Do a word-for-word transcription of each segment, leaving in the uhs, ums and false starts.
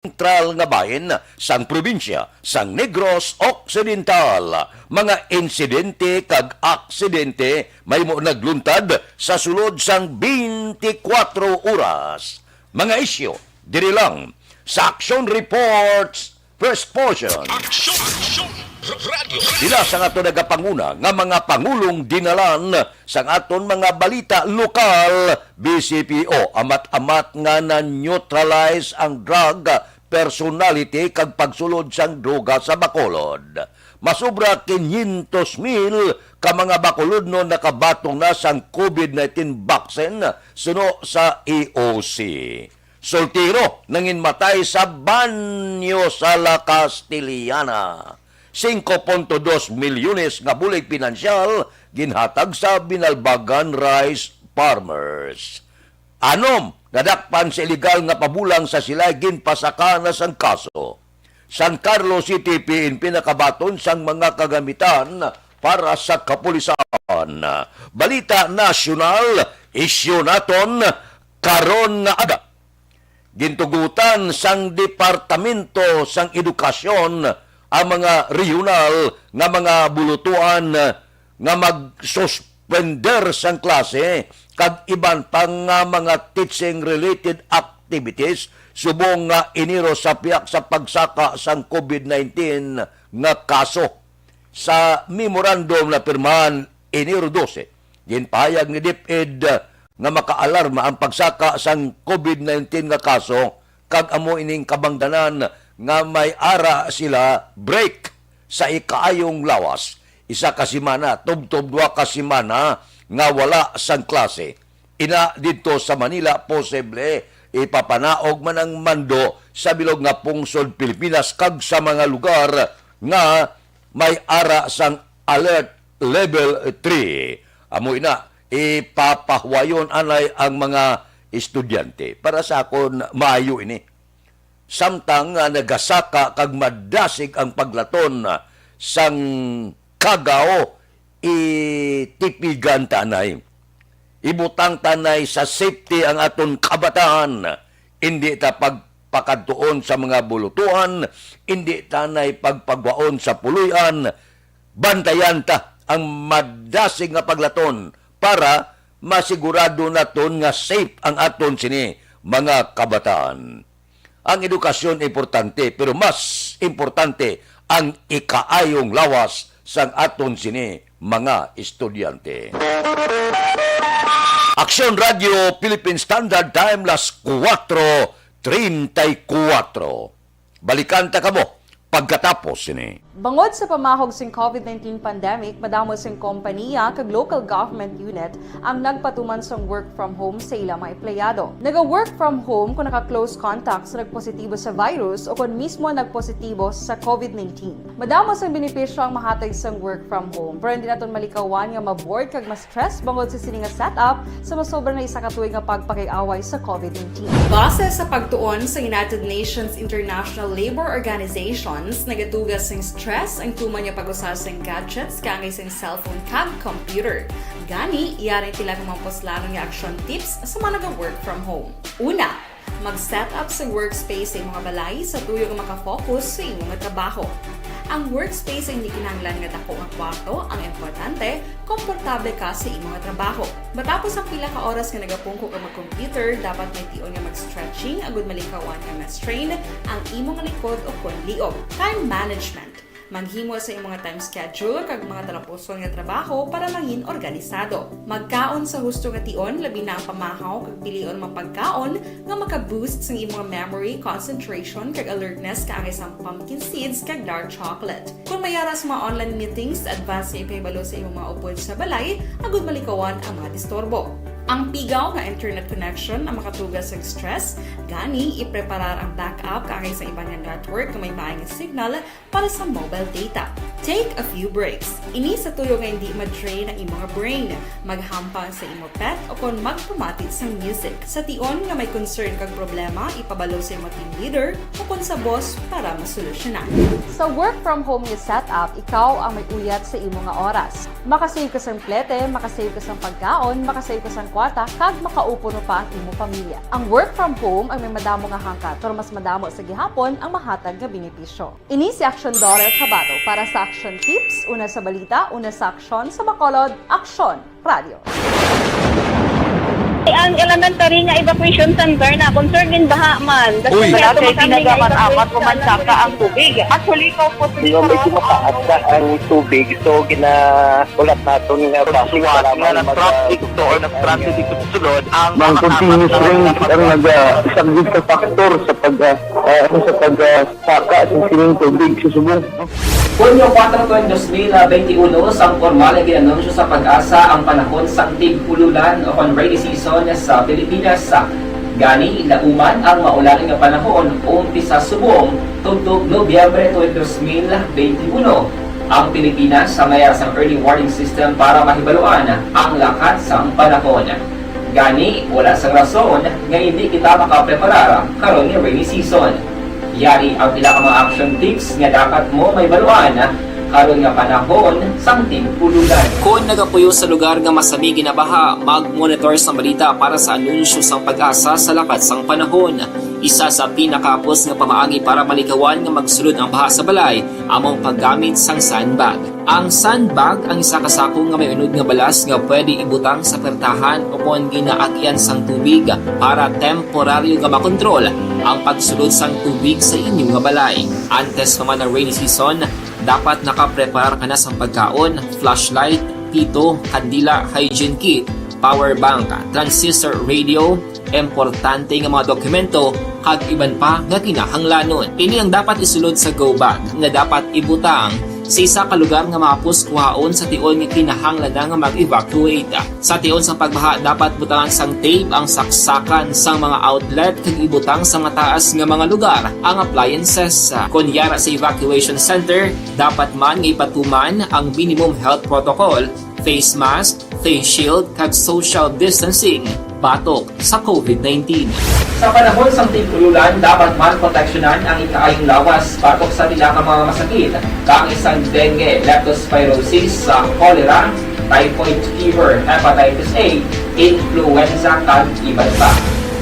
sentral nga bahin sang probinsya sang Negros Occidental. Mga insidente kag aksidente mahimo nagluntad sa sulod sang twenty-four oras. Mga isyu diri lang sa Action Reports First Portion. Action! Action! Radyo! Sila sang aton nagapanguna nga mga pangulong dinalan sang aton mga balita lokal, B C P O, amat-amat nga na-neutralize ang drug personality kag pagsulod sang droga sa Bacolod. Masobra quinientos mil ka mga Bacolodnon nakabaton na sang COVID nineteen vaccine suno sa E O C. Soltero nanginmatay sa banyo sa La Castellana. Singko punto dos milyones nga bulig pinansyal ginhatag sa Binalbagan rice farmers. Anom nga dakpan sa iligal nga pabulang sa silay ginpasaka na sang kaso. San Carlos City P N P nakabaton sang mga kagamitan para sa kapulisan. Balita nasyonal, isyu naton karon nga aga. Gintugutan sang Departamento sang Edukasyon ang mga rehiyonal nga mga bulutuan nga magsuspender sang klase kag iban pa nga mga teaching-related activities subong nga Enero sa pihak sa pagsaka sang COVID nineteen nga kaso. Sa memorandum na pirmahan Enero dose, ginpahayag ni DepEd nga makaalarma ang pagsaka sang COVID nineteen nga kaso, kag amo ining kabangdanan nga may ara sila break sa ikaayong lawas, isa ka semana, tubtob duha ka semana nga wala sang klase. Ina didto sa Manila, posible ipapanaog man ang mando sa bilog nga pungsod Pilipinas kag sa mga lugar nga may ara sang Alert Level three. Amo ina, ipapahuwayon anay ang mga estudyante. Para sa akon, maayo ini. Samtang nga nagasaka kag madasig ang paglaton sang Cagao, itipigan ta anay. Ibutang ta anay sa safety ang aton kabataan. Indi ta pagpakadtuon sa mga bulutuan, indi ta anay pagpagwaon sa puloy-an. Bantayan ta ang madasig nga paglaton para masigurado naton nga safe ang aton sini mga kabataan. Ang edukasyon importante, pero mas importante ang ikaayong lawas sang aton sini mga estudyante. Aksyon Radyo Philippine Standard Time, las kuwatro treinta y kuwatro. Balikan ta kamo pagkatapos sini. Bangod sa pamahog sing COVID nineteen pandemic, madamo sing kompaniya kag local government unit ang nagpatuman sang work from home sa ila mga empleyado. Naga-work from home kon naka-close contact sa nagpositibo sa virus o kon mismo nagpositibo sa COVID nineteen. Madamo sang benepisyo ang mahatag sang work from home, pero hindi naton malikawan nga ma-bored kag ma-stress bangod sa sini nga setup sa masobra na isa ka tuig nga pagpakig-away sa COVID nineteen. Base sa pagtuon sa United Nations International Labor Organizations, nagatuga sing stress ang tuman nga pag-usa sing gadgets kaangay sing cellphone kag computer. Gani, yari ang pila ka mga puslanon nga action tips sa mga naga-work from home. Una, mag-set up sa workspace sa imong balay sa tuyo nga maka-focus sa imong trabaho. Ang workspace ay hindi kinahanglan nga dako nga kwarto, ang importante, komportable ka sa imong trabaho. Matapos ang pila ka oras nga nagapungko ka mag-computer, dapat may tion nga mag-stretching agud malikawan nga ma-strain ang imong likod o kon liog. Time management. Maghimo sa imong time schedule kag mga talapuson nga trabaho para mangin organisado. Magkaon sa husto nga tion, labi na ang pamahaw kag pilion mga pagkaon nga maka-boost sang imong memory, concentration, kag alertness kaangay sang pumpkin seeds kag dark chocolate. Kon may ara sa mga online meetings, advance nga ipahibalo sa imong mga upod sa balay agud malikawan ang mga disturbo. Ang pigaw nga internet connection ang makatuga sang stress, gani ipreparar ang backup kaangay sang iban nga network nga may maayong signal para sa mobile data. Take a few breaks. Ini sa tuyo nga hindi ma-drain ang imong brain. Maghampang sa imo pet o kon magpamati sang music. Sa tion nga may concern kag problema, ipabalo sa imo team leader o kon sa boss para masolusyonan. Sa work from home nga setup, ikaw ang may uyat sa imo nga oras. Makasave ka sang plete, makasave ka sang pagkaon, makasave ka sang kwarta kag makaupo no pa ang imo pamilya. Ang work from home ang may madamo nga hangkat, pero mas madamo sa gihapon ang mahatag nga benepisyo. Ini si Action Daughter Kabato para sa Action Tips, una sa balita, una sa aksyon, sa Bacolod, Aksyon Radio. Ang elementary nga evacuation center na concern din baha man. Uy, wala kay pinagaman amat ko man saka ang tubig. Actually, ko po. Di ba, medyo mataas na ang tubig, so gina-, ulat naton nga basi suwat nga nag-traffic to or nag-traffic dito sa sulod ang mga continuous rain ang nag-, ah, isang sa factor sa pag, ah, ah, ano, sa pag, ah, saka sa sining tubig sa subong. Hunyo kuwatro, dos mil benti uno, sang pormal nga gin-anunsyo sa PAGASA ang panahon sang tig-ululan o kon rainy season sa Pilipinas. Gani, lauman ang maulan nga panahon, umpisa subong tubtob Nobyembre twenty, dos mil benti uno. Ang Pilipinas sa mayar sang early warning system para mahibaluan ang lakat sang panahon. Gani, wala sang rason nga hindi kita makapreparar karon nga rainy season. Yari ang pila ka mga action tips nga dapat mo mahibaluan karon nga panahon sang tig-ululan. Kon nagapuyo sa lugar nga masami ginabaha, mag-monitor sang balita para sa anunsyo sang PAGASA sa lakat sang panahon. Isa sa pinakahapos nga pamaagi para malikawan nga magsulod ang baha sa balay amo ang paggamit sang sandbag. Ang sandbag ang isa ka sako nga may unod nga balas nga pwede ibutang sa pertahan o kon ginaagian sang tubig para temporaryo nga makontrol ang pagsulod sang tubig sa inyo nga balay. Antes pa man ang rainy season, dapat nakapreparar ka na sang pagkaon, flashlight, pito, kandila, hygiene kit, power bank, transistor radio, importante nga mga dokumento, kag iban pa nga kinahanglanon. Ini ang dapat isulod sa go bag nga dapat ibutang sa isa ka lugar nga mahapos kuhaon sa tion nga kinahanglan na nga mag-evacuate. Sa tion sang pagbaha, dapat butangan sang tape ang saksakan sang mga outlet kag ibutang sa mataas nga mga lugar ang appliances. Kon yara sa evacuation center, dapat man nga ipatuman ang minimum health protocol, face mask, face shield, kag social distancing batok sa COVID nineteen. Sa panahon sang tig-ululan, dapat man proteksyonan ang ikaayong lawas batok sa pila ka mga masakit, kaangay sang dengue, leptospirosis, sa cholera, typhoid fever, hepatitis A, influenza, kag iban pa.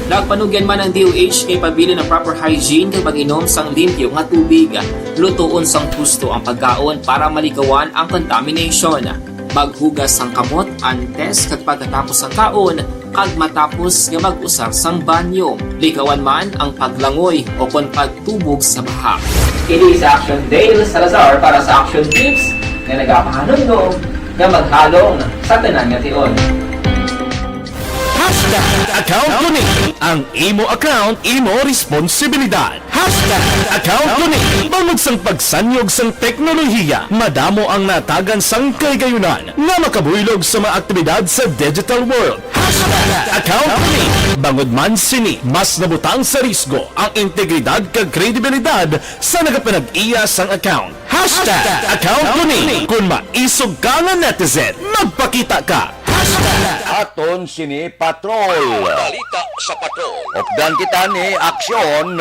Nagpanugyan man ang D O H kay pabilin ang proper hygiene kag pag-inom sang limpyo nga tubig. Lutoon sang husto ang pagkaon para malikawan ang contamination. Maghugas sang kamot antes kag pagkatapos sang kaon kag matapos nga mag-usar sang banyo. Likawan man ang paglangoy o kon pagtubog sa baha. Ini si Action Dale Salazar para sa Action Tips nga nagapahanumdom nga maghalong sa tanan nga tion. Hashtag account ko ni. Ang imo account, imo responsibilidad. Hashtag account ko ni. Bangod sang pagsanyog sang teknolohiya, madamo ang natagan sang kahigayunan nga makabuylog sa mga aktibidad sa digital world. Hashtag account ko ni. Bangod man sini, mas nabutang sa risgo ang integridad kag kredibilidad sa nagapanag-iya sang account. Hashtag account ko ni. Kon maisog ka nga netizen, magpakita ka. Hashtag aton sini, Patrol. Balita sa Patrol. Updan kita ni Aksyon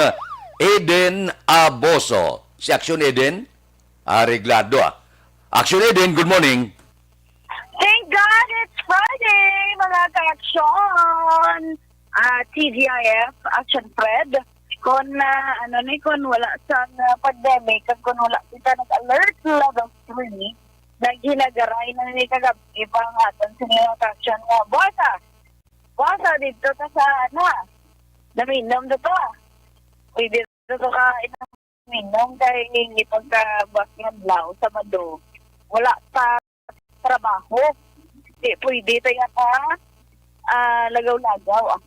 Eden Aboso. Si Aksyon Eden, areglado, ah. Aksyon Eden, good morning. Thank God it's Friday, mga ka-aksyon. Ah, T G I F, Action Fred. Kung, ah, ano ni, kung wala sa, ah, pandemic, kag kung wala kita nag-alert level three, naghinagaray na ni kagab-i pa ang aton sini nga ka-aksyon nga buwasa. Buwasa dito ta sa, ano, naminom dito, ah. Pwede dito ka, minong kay pagkabuas nga adlaw, Sabado, wala pa trabaho. Di pwede tayo ka, ah, lagaw-lagaw, ah,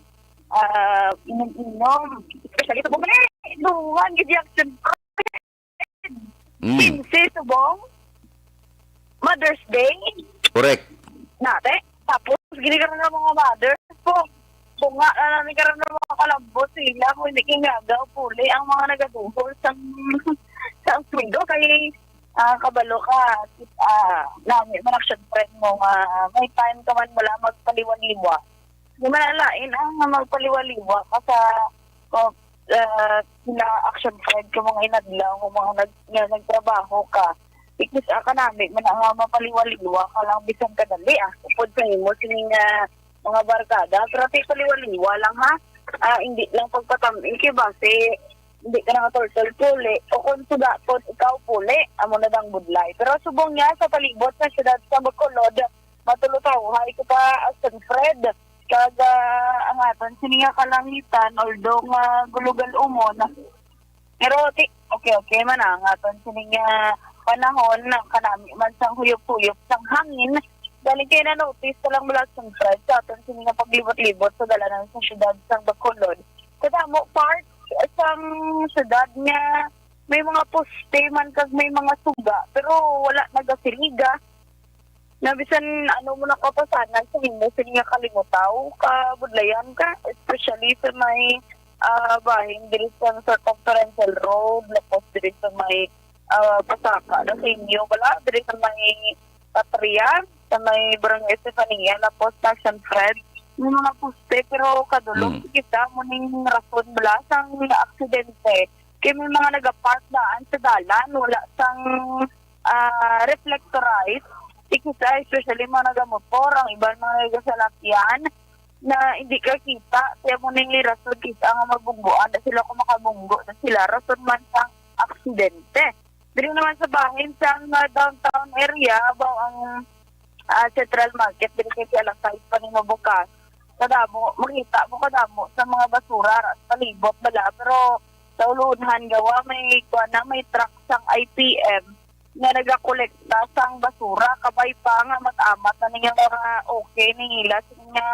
ah, inom-inom. Especially sa bukay, duhan, gid yung action. Mm. Kinse subong Mother's Day. Correct. Nate, tapos, gini ka na mga mothers po. Bunga na namin karon ng mga kalambot sila, kung hindi kingagaw, puli ang mga nagaduhol sa, sa sweldo. Kay, ah, kabalo ka, ah, nami man ang friend mo nga may time ka man wala magpaliwaliwa. Di man lain ang magpaliwaliwa ka sa, oh, ah, sila action friend ka mga inadlaw, kung mga nag-, nga nagtrabaho ka. Ikis, ah, kanami man ang mapaliwaliwa ka lang bisan kadali, ah. Upod sa imo, sining, ah, mga barkada. Pero ti paliwa-liwa lang, ha. Ah, hindi lang pagpatam-i kay basi hindi ka na nga turtle puli. O kung sudaton, ikaw puli, amo na dang budlay. Pero subong niya sa palibot sa siyudad sa Bacolod, matulutawhay kita, Aston Fred. Kag, ah, ang aton sini nga kalangitan, although nga gulugal umon, pero ti, okay, okay man ang aton sini nga panahon, ang kanami man sang huyop-huyop sang hangin. Galing kay na-notice ko lang mula sa Fred sa aton sini nga paglibot-libot sa dalanan sa siyudad sang Bacolod. Kadamo parts sang siyudad nga may mga poste man kag may mga suga, pero wala nagasiliga. Na bisan ano mo nakapasanan sa imo sini nga kalimutaw, kabudlayan ka, especially sa may, ah, bahin diri sa Circumferential Road, lapos diri sa may, ah, Pasaka na sa inyo, wala, diri sa may Patria, sa may Barangay Estefania, lapos sa San Fred. May mga poste, pero kadulom Mm. kita mo ning rason bala sang aksidente. Kay may mga nagapark daan sa dalan, wala sang, ah, reflectorized. Ikisa, especially mga nagamotor, ang iban mga nagasalakyan, na hindi ka kita. Kaya mo ning rason kita nga mabungguan na sila kung makabunggo na sila. Rason man sang aksidente. Diri naman sa bahin sa, ah, downtown area, abaw ang, ah, Central Market, diri kay alas sais pa ni mabukas. Kadamo, makita mo kadamo sa mga basura, palibot bala. Pero sa ulunhan gawa, may, kuwan na, may truck sang I P M nga nagakolekta sang basura. Kabay pa nga mag-amat na niya nga okay ni ila sa nga,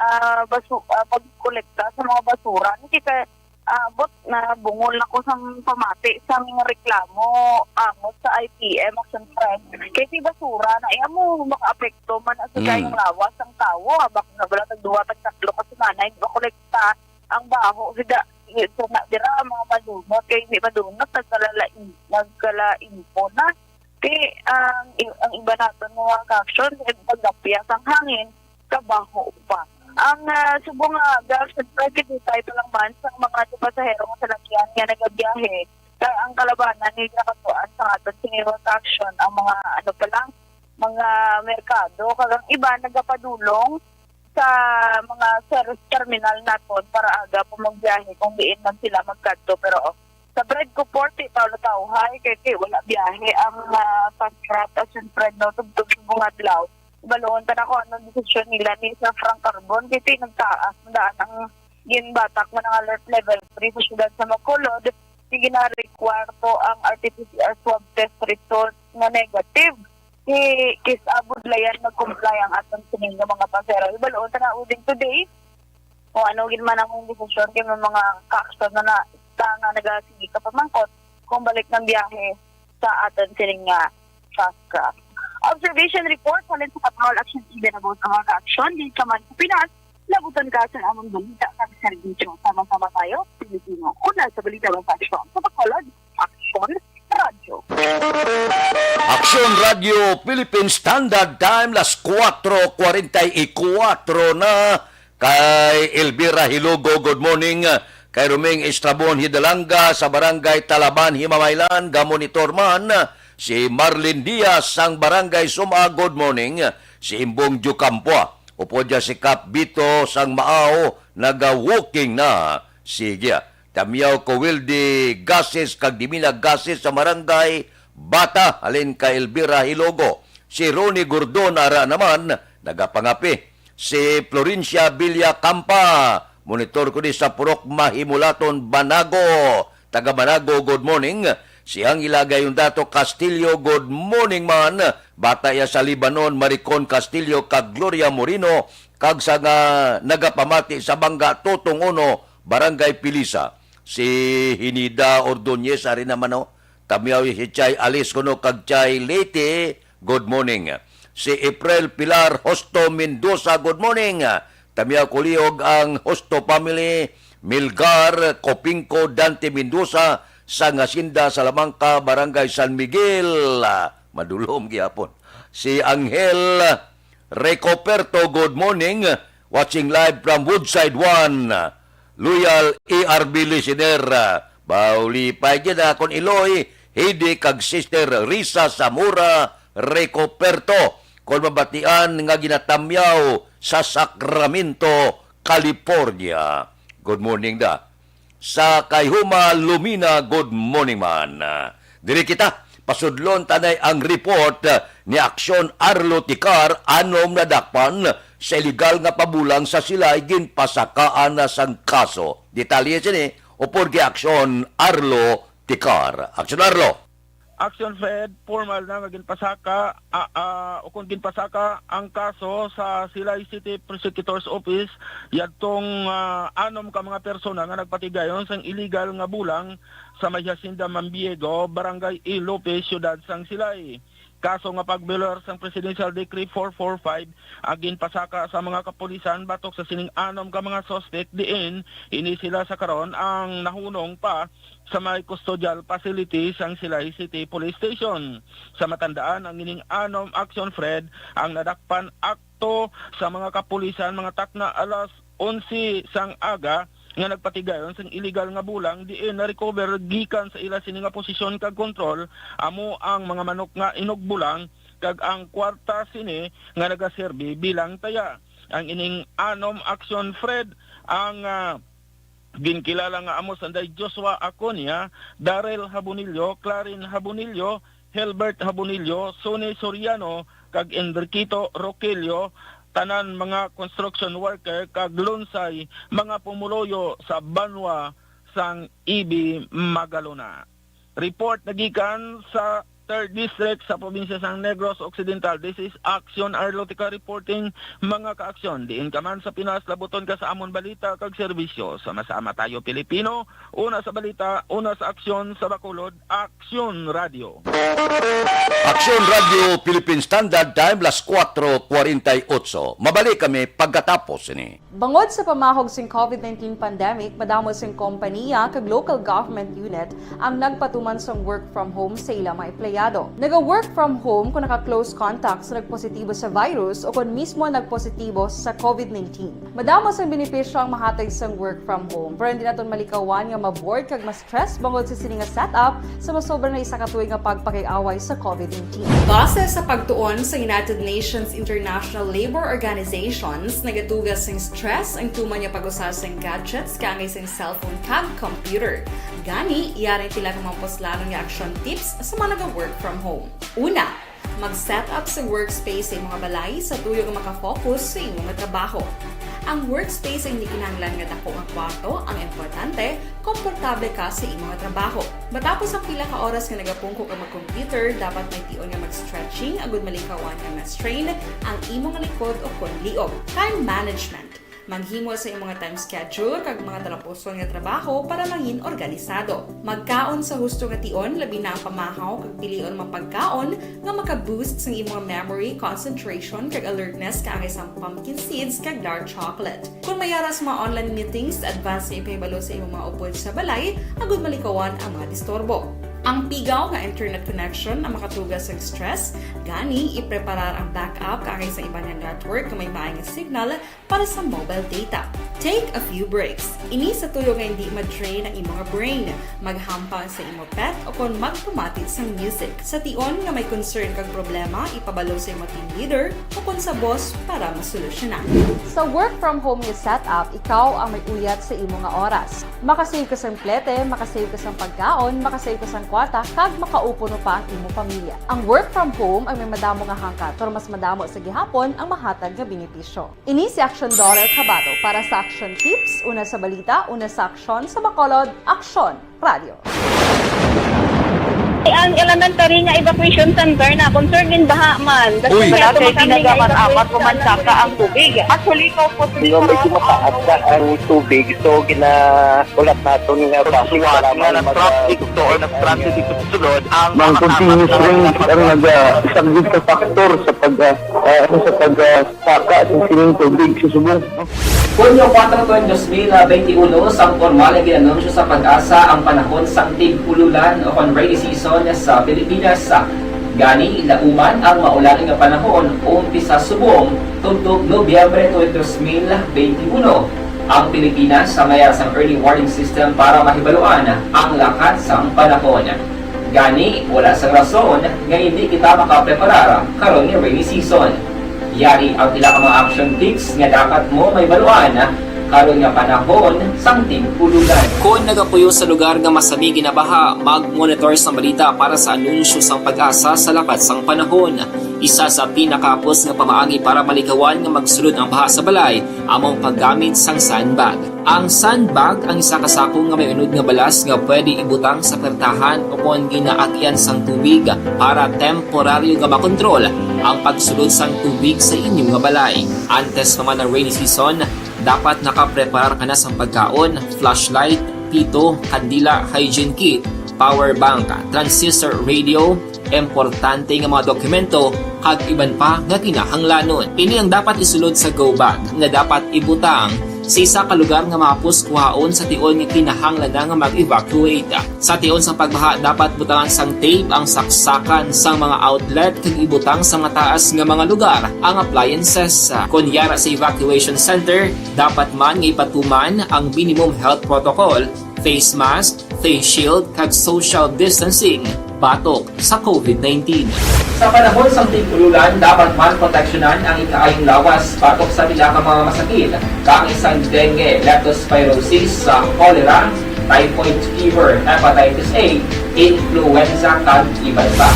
ah, basu-, ah, pagkolekta sa mga basura. Ni kita, ah, but na bungol na ko sang pamati sang reklamo, amo sa I P M, Action Friend. Kay si basura na, iya mo makaapekto man sa Mm. kayong lawas sang tawo. Abak na bala tag duwa, tag tatlo ka semana, hindi makolekta ang baho. Sida, so na, dira ang mga madunot, kay hindi madunot, nagkalalain, nagkalain po na. Kay ang, ang iba naton nga mga action, eh, pagdapya sang hangin, kabaho pa. Ang, ah, subong nga, Gab, siyempre, kinitay pa lang man sa mga pasahero nga salakyan nga nagabiyahe. Kay ang kalabanan ni nakatuan sa aton sini nga action, ang mga, ano pa lang, mga merkado, kag ang iba nagapadulong sa mga service terminal naton para aga pa magbiyahe kung diin man sila magkadto. Pero, oh, sa Fred ko, forty tawo na tawhay, kay, kay wala biyahe ang, ah, fast track, as in, Fred, no, tubtob sa mga adlaw. Baloon ta na kung anong desisyon nila ni sa Frank Carbon, kay, kay nagtaas na daan ang ginbatak mo ng alert level three sa siyudad sa Bacolod, kay ginarequire to ang R T P C R swab test result nga negative. Kay, kis-a budlayan mag-comply ang aton sining nga mga pasero. Ibaloon ta na uling today kung ano gid man ang desisyon kay may mga ka-action na na, ta nga nagasigi ka pamangkot kung balik ng biyahe sa aton sining nga fast track. Observation report halin sa Patrol Action Team about sa mga ka-action din ka man sa Pinas. Labutan ka sa among balita sa serbisyo. Sama-sama tayo, Pilipino. Una sa balita, mga action sa Bacolod, Action Radyo. Action Radio Philippine Standard Time, las cuatro cuarenta y cuatro na. Kay Elvira Hilogo, good morning. Kay Roming Estrabon Hidalanga sa Barangay Talaban, Himamaylan, gamonitor man. Si Marlin Diaz sang Barangay Suma, good morning. Si Imbong Jucampo, upod dya si Kap Bito sang Maaw, naga-walking na. Sige. Tamyaw ko Wildy Gases kag Dimina Gases sa Barangay Bata, halin kay Elvira Hilogo. Si Ronnie Gordon ara naman nagapangapi. Si Florencia Villa Campa, monitor ko di sa Purok Mahimulaton, Banago. Taga Banago, good morning. Si Angela Gayondato Castillo, good morning man. Bata iya sa Libanon, Maricon Castillo, kag Gloria Moreno, kag sa nga nagapamati sa Bangga, Totong Uno, Barangay Pilisa. Si Hinida Ordonez, ari naman, oh. Tamyaw si Chay Alice kuno kag Chay Leyte, good morning. Si April Pilar Hosto Mendoza, good morning. Tamyaw ko liog ang Hosto family, Milgar, Copingco, Dante Mendoza, sang Hacienda Salamanca, Barangay San Miguel. Ah, madulom gihapon. Si Angel Recoperto, good morning. Watching live from Woodside One. Loyal A R B listener. Bauli pa gid akon Iloy, Hidi kag Sister Risa Zamora Recoperto. Kon mabatian nga ginatamyaw sa Sacramento, California. Good morning da. Sa Kaihuma, Lumina, good morning man. Diri kita, pasudlon tanay ang report ni Aksyon Arlo Ticar, anom nadakpan sa iligal nga pabulang sa silay ginpasakaan na sang kaso. Detalye sini, upod kay Aksyon Arlo Ticar. Aksyon Arlo. Action Fed, formal na nga ginpasaka, ah, ah, o kung ginpasaka ang kaso sa Silay City Prosecutor's Office, yadtong, ah, anom ka mga persona nga nagpatigayon sang illegal nga bulang sa may Hacienda Mambiego, Barangay E. Lopez, siyudad sang Silay. Kaso nga pag-violar sang Presidential Decree four four five ang ginpasaka sa mga kapulisan batok sa sining anom ka mga suspect, diin ini sila sa karon ang nahunong pa sa may custodial facility sang Silay City Police Station. Sa matandaan, ang ining anom, Action Fred, ang nadakpan akto sa mga kapulisan mga takna alas onse sang aga nga nagpatigayon sang illegal nga bulang diin na-recover gikan sa ila sini nga posisyon kag kontrol, amo ang mga manok nga inugbulang kag ang kwarta sini nga nagaserbi bilang taya. Ang ining anom, Action Fred, ang, ah, ginkilala nga amo sanday Joshua Aconia, Darrell Habonillo, Clarin Habonillo, Hilbert Habonillo, Sonny Soriano, kag Enriquito Roquello, tanan mga construction worker kag lunsay mga pumuluyo sa banwa sang E B Magalona. Report nagikan sa Third District sa probinsya sang Negros Occidental. This is Action Arlotica reporting, mga ka-aksyon. Diin ka man sa Pinas, labuton ka sa amon balita kag serbisyo. Sama-sama tayo, Pilipino. Una sa balita, una sa aksyon, sa Bacolod, Aksyon Radio. Aksyon Radio Philippine Standard Time, las kuwatro kwarenta y otso. Mabalik kami pagkatapos sini. Bangod sa pamahog sing COVID nineteen pandemic, madamo sing kompaniya kag local government unit ang nagpatuman sang work from home sa ila mga empleyado. Naga-work from home kon naka-close contact sa nagpositibo sa virus o kon mismo nagpositibo sa COVID nineteen. Madamo sang benepisyo ang mahatag sang work from home, pero hindi naton malikawan nga ma-bored kag ma-stress bangod sa sini nga setup sa masobra na isa ka tuig nga pagpakig-away sa COVID nineteen. Base sa pagtuon sa United Nations International Labour Organizations, nagatuga sing stress ang tuman nga pag-usa sing gadgets kaangay sing cellphone kag computer. Gani, yari pila ka mga puslanon nga action tips sa mga naga-work from home. Una, mag-set up sa workspace sa imong balay sa tuyo nga maka-focus sa imong trabaho. Ang workspace ay hindi kinahanglan nga dako nga kwarto, ang importante, komportable ka sa imong trabaho. Matapos ang pila ka oras nga nagapungko ka mag-computer, dapat may tion nga mag-stretching agud malikawan nga ma-strain ang imong likod o kon liog. Time management. Maghimo sa imong time schedule kag mga talapuson nga trabaho para mangin organisado. Magkaon sa husto nga tion, labi na ang pamahaw kag pilion mga pagkaon nga maka-boost sang imong memory, concentration, kag alertness kaangay sang pumpkin seeds kag dark chocolate. Kon may ara sa mga online meetings, advance nga ipahibalo sa imong mga upod sa balay agud malikawan ang mga disturbo. Ang pigaw nga internet connection ang makatuga sa stress, gani ipreparar ang backup kaangay sa iban nga network nga may maayong signal para sa mobile data. Take a few breaks. Ini sa tuyo nga hindi ma-drain ang imong brain. Maghampang sa imo pet o kon magpamati sang music. Sa tion nga may concern kag problema, ipabalo sa imo team leader o kon sa boss para masolusyonan. Sa work from home nga setup, ikaw ang may uyat sa imo nga oras. Makasave ka sang plete, makasave ka sang pagkaon, makasave ka sang kwarta, kag makaupo no pa ang imo pamilya. Ang work from home ay may madamo nga hangkat, pero mas madamo sa gihapon ang mahatag nga benepisyo. Ini si Action Daughter Kabato para sa Action Tips, una sa balita, una sa aksyon, sa Bacolod, Aksyon Radio. Ang elementary nga evacuation center na concern in baha man. Uy. Wala kay ginagaman amat ko man saka ang tubig. Actually, ko po. Di ba, medyo mataas na ang tubig, so gina-, ulat naton nga traffic, para nga mag-, nag-traffic to or nag-transit dito sa sulod, ang mga continuous rain ang nag-, ah, isang big factor sa pag, ah, ah, ano, sa pag, ah, saka sa sining tubig sa subong. Hunyo kuwatro, dos mil benti uno, sang pormal nga gin-anunsyo sa PAGASA ang panahon sang tig-ululan o kon rainy season sa Pilipinas. Gani, lauman ang maulan nga panahon umpisa subong tubtob Nobyembre twenty, dos mil benti uno. Ang Pilipinas may ara sang early warning system para mahibaluan ang lakat sang panahon. Gani, wala sang rason nga hindi kita makapreparar karon nga rainy season. Yari ang pila ka mga action tips nga dapat mo mahibaluan karon nga panahon sang tig-ulogan. Kon nagapuyo sa lugar nga masami ginabaha, mag-monitor sang balita para sa anunsyo sang PAGASA sa lakat sang panahon. Isa sa pinakahapos nga pamaagi para malikawan nga magsulod ang baha sa balay amo ang paggamit sang sandbag. Ang sandbag ang isa ka sako nga may unod nga balas nga pwede ibutang sa pertahan o kon ginaagyan sang tubig para temporaryo nga makontrol ang pagsulod sang tubig sa inyo nga balay. Antes pa man ang rainy season, dapat nakapreparar ka na sang pagkaon, flashlight, pito, kandila, hygiene kit, power bank, transistor radio, importante nga mga dokumento, kag iban pa nga kinahanglanon. Ini ang dapat isulod sa go bag nga dapat ibutang sa isa ka lugar nga mahapos kuhaon sa tion nga kinahanglan na nga mag-evacuate. Sa tion sang pagbaha, dapat butangan sang tape ang saksakan sang mga outlet kag ibutang sa mataas nga mga lugar ang appliances. Kon yara sa evacuation center, dapat man nga ipatuman ang minimum health protocol, face mask, face shield, kag social distancing batok sa COVID nineteen. Sa panahon sang tig-ulogan, dapat man proteksyonan ang ikaayong lawas batok sa pila ka mga masakit, kaangay sang dengue, leptospirosis, sa cholera, typhoid fever, hepatitis A, influenza, kag iban pa.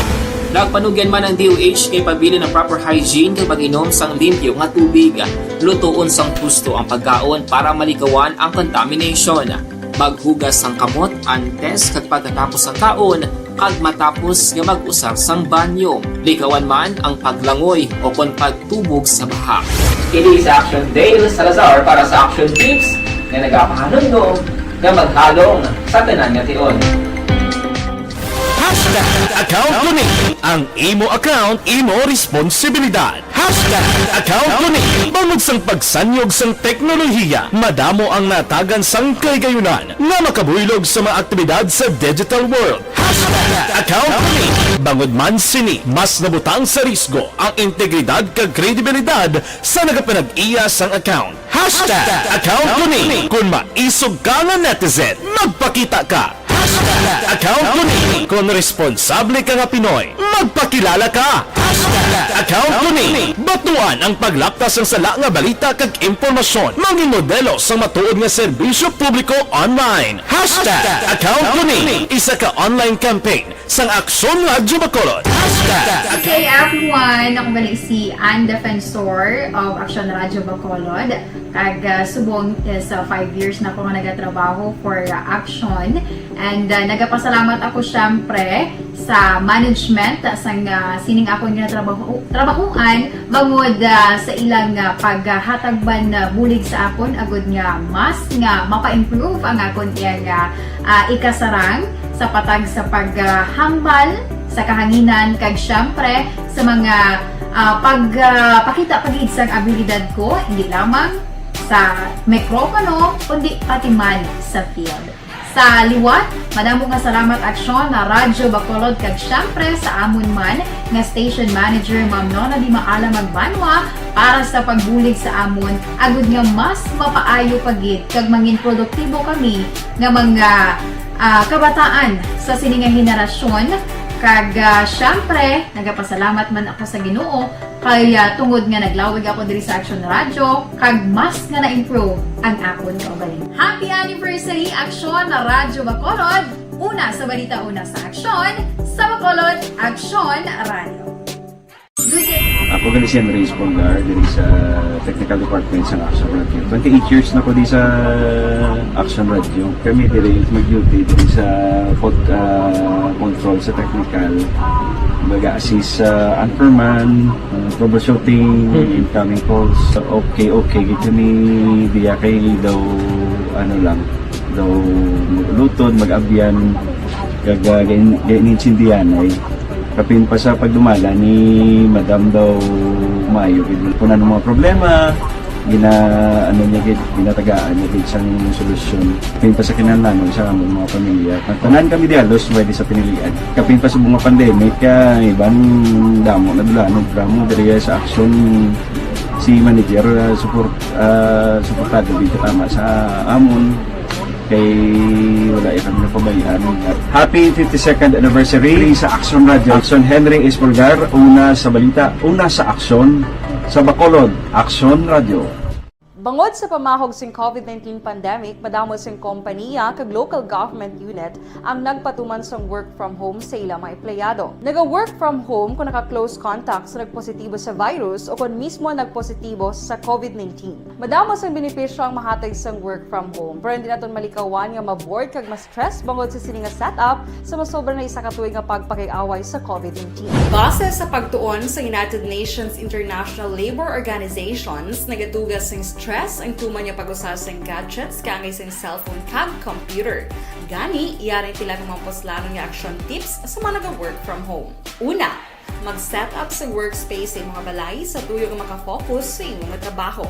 Nagpanugyan man ang D O H nga ipabilin ang proper hygiene kag pag-inom sang limpyo nga tubig. Lutoon sang husto ang pagkaon para malikawan ang contamination. Maghugas sang kamot antes kag pagkatapos sang kaon, kag matapos nga mag-usar sang banyo. Likawan man ang paglangoy o kon pagtubog sa baha. Kini si Action Dale Salazar para sa Action Tips nga nagapahanumdom nga maghalong sa tanan nga tion. Hashtag account ko ni. Ang imo account, imo responsibilidad. Hashtag account ko ni. Bangod sang pagsanyog sang teknolohiya, madamo ang natagan sang kahigayunan nga makabuylog sa mga aktibidad sa digital world. Hashtag account ko ni. Bangod man sini, mas nabutang sa risgo ang integridad kag kredibilidad sa nagapanag-iya sang account. Hashtag account ko ni. Kon maisog ka nga netizen, magpakita ka. Hashtag account ko ni. Kon responsable ka nga Pinoy, magpakilala ka. Hashtag account ko ni. Batuan ang paglapta sang sala nga balita kag impormasyon. Mangin modelo sang matuod nga serbisyo publiko online. Hashtag account ko ni. Isa ka online campaign sang Aksyon Radyo Bacolod. Hashtag Good day, everyone! Ako gali si Ann Defensor of Action Radyo Bacolod. Kag ah, subong is ah, five years na ako nga nagatrabaho for ah, Action. And ah, nagapasalamat ako, syempre, sa management ah, sang ah, sining akon nga trabaho, trabahuan bangod ah, sa ilang ah, paghatag man ah, bulig sa akon agud nga mas nga mapa-improve ang akon iyang ah, ah, ikasarang sa patag sa paghambal sa kahanginan kag, syempre, sa mga ah, pag ah, pakita pa gid sang abilidad ko, hindi lamang sa mikropono kundi pati man sa field. Sa liwat, madamo nga salamat, Aksyon, na Radyo Bacolod, kag, syempre, sa amon man nga station manager, Ma'am Nona Di Maala Magbanwa, para sa pagbulig sa amon, agud nga mas mapaayo pa gid kag mangin produktibo kami nga mga ah, kabataan sa sini nga henerasyon. Kag ah, syempre, nagapasalamat man ako sa Ginoo kay ah, tungod nga naglawig ako diri sa Action Radio, kag mas nga na-improve ang akon kaugalingon. Happy anniversary, Aksyon Radyo Bacolod! Una sa balita, una sa aksyon, sa Bacolod, Aksyon Radio. Ako gali si Henry Espolgar diri sa technical department sa Action Radio. Twenty-eight years na ko di sa Action Radio. Kami diri mag-duty diri sa pod, ah, control sa technical. Mag-assist sa anchorman, ah, troubleshooting, incoming calls. Okay, okay. Gito ni diya kay daw ano lang, daw lutod, mag-abyan, kag ah, gain- gainintindihan ay kapin pa sa pagdumala ni Madam daw maayo gid. Kung ano mga problema, gina ano niya gid, ginatagaan niya gid sang solusyon. Kapin pa sa kinahanglanon sa among mga pamilya. Ang tanan kami di halos pwede sa pinilian. Kapin pa sa mga pandemic, ah, iban damo na dulanog ramo diri sa aksyon si manager, ah, support ah, suportado gid tama sa amon kay wala ya kami napabayaan. Happy fifty-second anniversary sa Action Radio. Action Henry Espolgar, una sa balita, una sa aksyon. Sa Bacolod, Aksyon Radyo. Bangod sa pamahog sing COVID nineteen pandemic, madamo sing kompaniya kag local government unit ang nagpatuman sang work from home sa ila mga empleyado. Naga-work from home kung naka-close contact sa nagpositibo sa virus o kon mismo nagpositibo sa COVID nineteen. Madamo sang benepisyo ang mahatag sang work from home, pero hindi naton malikawan nga ma-bored kag ma-stress bangod sa sini nga setup sa masobra na isa ka tuig nga pagpakig-away sa COVID nineteen. Base sa pagtuon sa United Nations International Labor Organizations, nagatuga sing stress ang tuman nga pag-usa sing gadgets kaangay sing cellphone kag computer. Gani, yari pila ka mga puslanon nga action tips sa mga naga-work from home. Una, mag-set up sa workspace sa imong balay sa tuyo nga makafocus sa imong trabaho.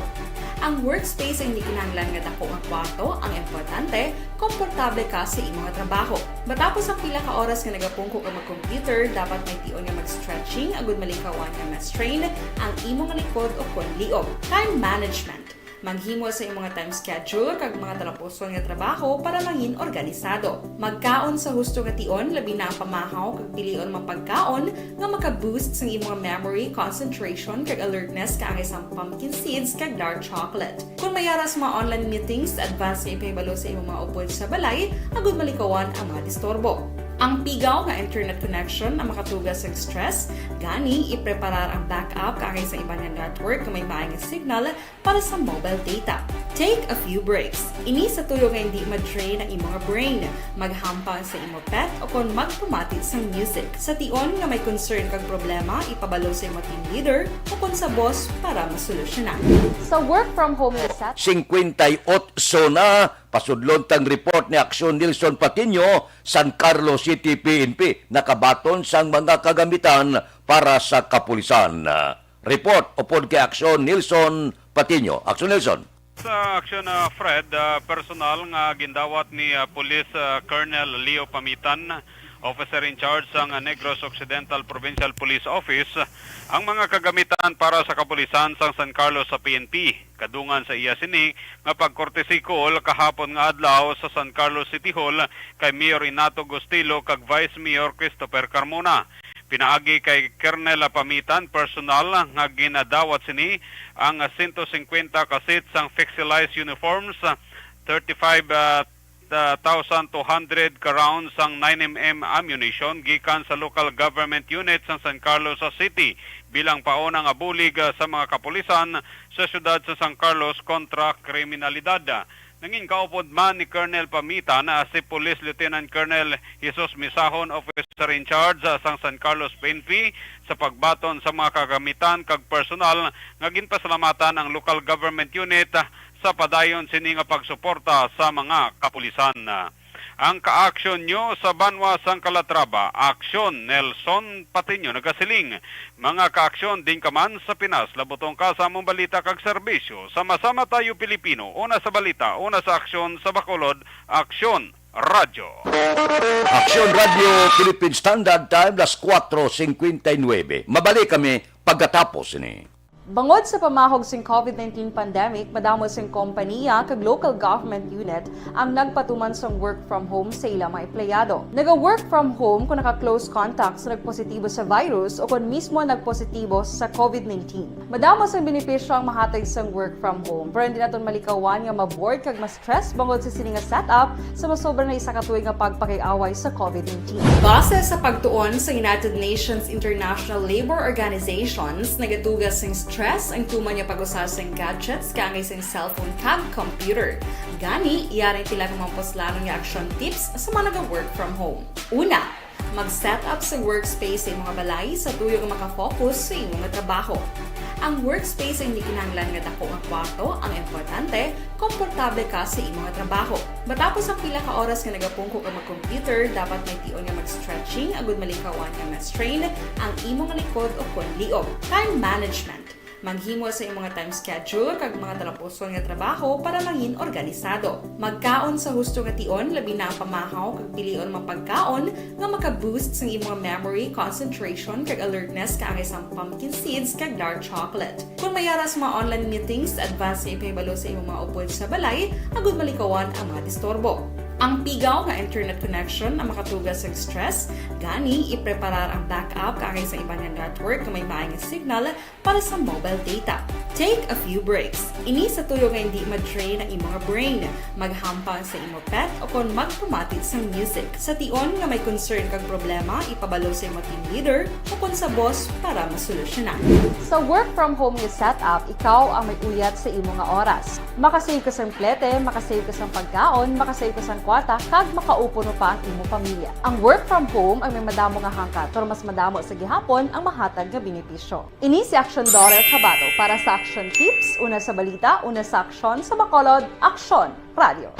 Ang workspace ay hindi kinahanglan nga dako nga kwarto, ang importante, komportable ka sa imong trabaho. Matapos ang pila ka oras nga nagapungko ka mag-computer, dapat may tion nga mag-stretching agud malikawan nga ma-strain ang imong likod o kon liog. Time management. Maghimo sa imong time schedule kag mga talapuson nga trabaho para mangin organisado. Magkaon sa husto nga tion, labi na ang pamahaw kag pilion mga pagkaon nga maka-boost sang imong memory, concentration, kag alertness kaangay sang pumpkin seeds kag dark chocolate. Kung may ara sa mga online meetings, advance nga ipahibalo sa imong mga upod sa balay agud malikawan ang mga disturbo. Ang pigaw nga internet connection ang makatuga sa stress, gani ipreparar ang backup kaangay sa iban nga network nga may maay nga signal para sa mobile data. Take a few breaks. Ini sa tuyo nga hindi ma-drain ang imong brain, maghampang sa imo pet o kon magpamati sang music. Sa tion nga may concern kag problema, ipabalo sa imo team leader o kon sa boss para masolusyonan. Sa work from home nga set, Singkwenta y otso na pasudlon tang report ni Aksyon Nelson Patiño, San Carlos City P N P, nakabaton sang mga kagamitan para sa kapulisan. Report upod kay Aksyon Nelson Patiño. Aksyon Nelson. Sa aksyon, ah, Fred, ah, personal nga gindawat ni, ah, Police, ah, Colonel Leo Pamitan, officer in charge sang Negros Occidental Provincial Police Office, ang mga kagamitan para sa kapulisan sang San Carlos sa P N P. Kadungan sa iya sini nga pag-courtesy call kahapon nga adlaw sa San Carlos City Hall kay Mayor Renato Gustilo kag Vice Mayor Christopher Carmona. Pinaagi kay Colonel Pamitan, personal nga ginadawat sini ang sento singkwenta ka set sang fixilized uniforms, thirty-five, ah, thousand two hundred ka rounds sang nine M M ammunition gikan sa local government unit sang San Carlos City bilang pauna nga bulig, ah, sa mga kapulisan sa siyudad sa San Carlos kontra kriminalidad. Nangin kaupod man ni Colonel Pamitan, ah, si Police Lieutenant Colonel Jesus Misahon, officer in charge, ah, sang San Carlos P N P, sa pagbaton sa mga kagamitan kag personal nga ginpasalamatan ang local government unit, ah, sa padayon sini nga pagsuporta sa mga kapulisan. Ang ka-aksyon nyo sa banwa sang Calatrava, Aksyon Nelson Patiño nagasiling, mga ka-aksyon, din ka man sa Pinas, labutong ka sa among balita kag serbisyo. Sama-sama tayo, Pilipino. Una sa balita, una sa aksyon, sa Bacolod, Aksyon Radyo. Aksyon Radyo Philippine Standard Time, las kuwatro singkwenta y nuebe. Mabalik kami pagkatapos ni. Bangod sa pamahog sing COVID nineteen pandemic, madamo sing kompaniya kag local government unit ang nagpatuman sang work from home sa ila mga empleyado. Naga-work from home kung naka-close contact sa nagpositibo sa virus o kon mismo nagpositibo sa COVID nineteen. Madamo sang benepisyo ang mahatag sang work from home, pero hindi naton malikawan nga ma-bored kag ma-stress bangod sa sini nga setup sa masobra na isa ka tuig nga pagpakig-away sa COVID nineteen. Base sa pagtuon sa United Nations International Labor Organizations, nagatuga sing stress ang tuman nga pag-usa sing gadgets kaangay sing cellphone kag computer. Gani, yari pila ka mga puslanon nga action tips sa mga naga-work from home. Una, mag-set up sa workspace sa imong balay sa tuyo nga makafocus sa imong trabaho. Ang workspace ay hindi kinahanglan nga dako nga kwarto, ang importante, komportable ka sa imong trabaho. Matapos ang pila ka oras nga nagapungko ka mag-computer, dapat may tion nga mag-stretching agud malikawan nga ma-strain ang imong likod o kon liog. Time management. Maghimo sa imong time schedule kag mga talapuson nga trabaho para mangin organisado. Magkaon sa husto nga tion, labi na ang pamahaw kag pilion mga pagkaon nga maka-boost sang imong memory, concentration, kag alertness kaangay sang pumpkin seeds kag dark chocolate. Kung may ara sa mga online meetings, advance nga ipahibalo sa imong mga upod sa balay agud malikawan ang mga disturbo. Ang pigaw nga internet connection ang makatuga sa stress, gani ipreparar ang backup kaangay sa iban nga network nga may maay nga signal para sa mobile data. Take a few breaks. Ini sa tuyo nga hindi ma-drain ang imo nga brain, maghampang sa imo pet o kon magpamati sang music. Sa tion nga may concern kag problema, ipabalo sa imo team leader o kon sa boss para masolusyonan. Sa work from home nga setup, ikaw ang may uyat sa imo nga oras. Makasave ka sang plete, makasave ka sang pagkaon, makasave ka sang kwarta, kag makaupo pa ang imo pamilya. Ang work from home ang may madamo nga hangkat, pero mas madamo sa gihapon ang mahatag nga benepisyo. Ini si Action Daughter Kabato para sa Action Tips, una sa balita, una sa aksyon, sa Bacolod, Aksyon Radio.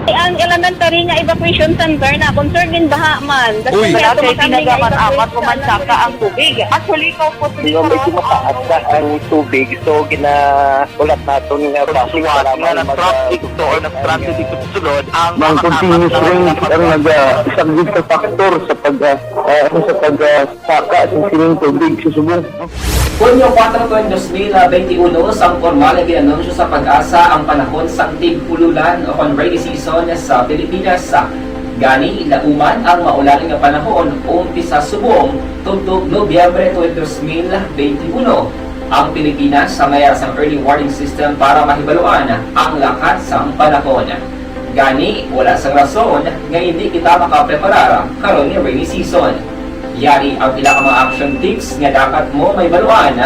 Ang elementary nga evacuation center na concerned in baha man. Uy. Wala kay ginagaman amat o mansaka ang tubig. Actually, ikaw po, medyo mataas na ang tubig. So, gina- Ulat naton nga traffic, salamat nga nag-traffic to or nag-traffic dito sa sulod ang mga continuous rain ang nag-, ah, isa gid sa factor sa pag, ah, ah, ano, sa pag, ah, saka sa sining tubig sa subong. Hunyo kuwatro, dos mil benti uno, sang pormal nga gin-anunsyo sa PAGASA ang panahon sang tig-ululan o kon rainy season sa Pilipinas. Gani, lauman ang maulan nga panahon umpisa subong tubtob Nobyembre twenty, dos mil benti uno. Ang Pilipinas sa may sang early warning system para mahibaluan ang lakat sang panahon. Gani, wala sang rason nga hindi kita makapreparar karon nga rainy season. Yari ang pila ka mga action tips nga dapat mo mahibaluan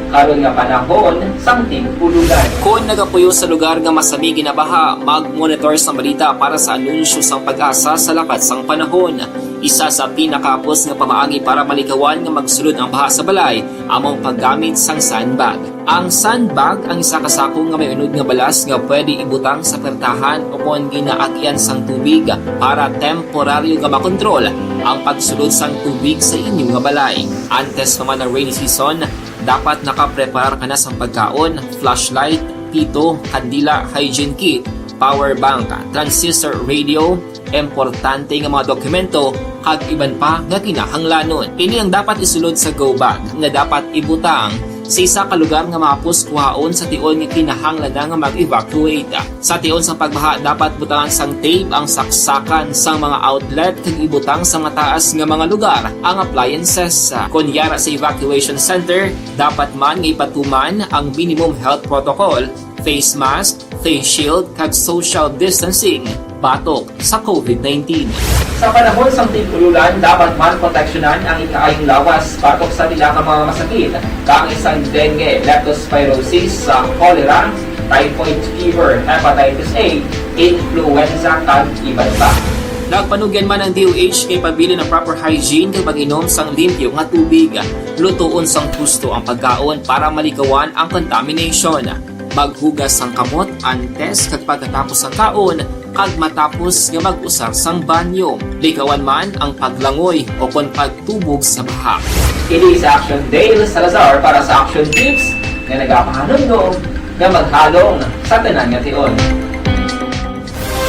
karon nga panahon sang tig-ululan. Kon nagapuyo sa lugar nga masami ginabaha, mag-monitor sa balita para sa anunsyo sang PAGASA sa lakat sang panahon. Isa sa pinakahapos nga pamaagi para malikawan nga magsulod ang baha sa balay amo ang paggamit sang sandbag. Ang sandbag ang isa ka sako nga may unod nga balas nga pwede ibutang sa pertahan o kon ginaagyan sang tubig para temporaryo nga makontrol ang pagsulod sang tubig sa inyo nga balay. Antes pa man ang rainy season, dapat nakapreparar ka na sang pagkaon, flashlight, pito, kandila, hygiene kit, power bank, transistor radio, importante nga mga dokumento, kag iban pa nga kinahanglanon. Ini ang dapat isulod sa go bag nga dapat ibutang sa isa ka lugar nga mahapos kuhaon sa tion nga kinahanglan na nga mag-evacuate. Sa tion sa pagbaha, dapat butangan sang tape ang saksakan sang mga outlet kag ibutang sa mataas nga mga lugar ang appliances. Kon yara sa evacuation center, dapat man nga ipatuman ang minimum health protocol, face mask, face shield, kag social distancing batok sa COVID nineteen. Sa panahon sang tig-ululan, dapat man proteksyonan ang ikaayong lawas batok sa pila ka mga masakit, kaangay sang dengue, leptospirosis, sa cholera, typhoid fever, hepatitis A, influenza, kag iban pa. Nagpanugyan man ang D O H nga ipabilin ang proper hygiene kag mag-inom sang limpyo nga tubig. Lutoon sang husto ang pagkaon para malikawan ang contamination. Maghugas sang kamot antes kag pagkatapos sang kaon, kag matapos nga mag-usar sang banyo. Likawan man ang paglangoy o kon pagtubog sa baha. Ini si Action Dale Salazar para sa Action Tips nga nagapahanumdom nga maghalong sa tanan nga tion.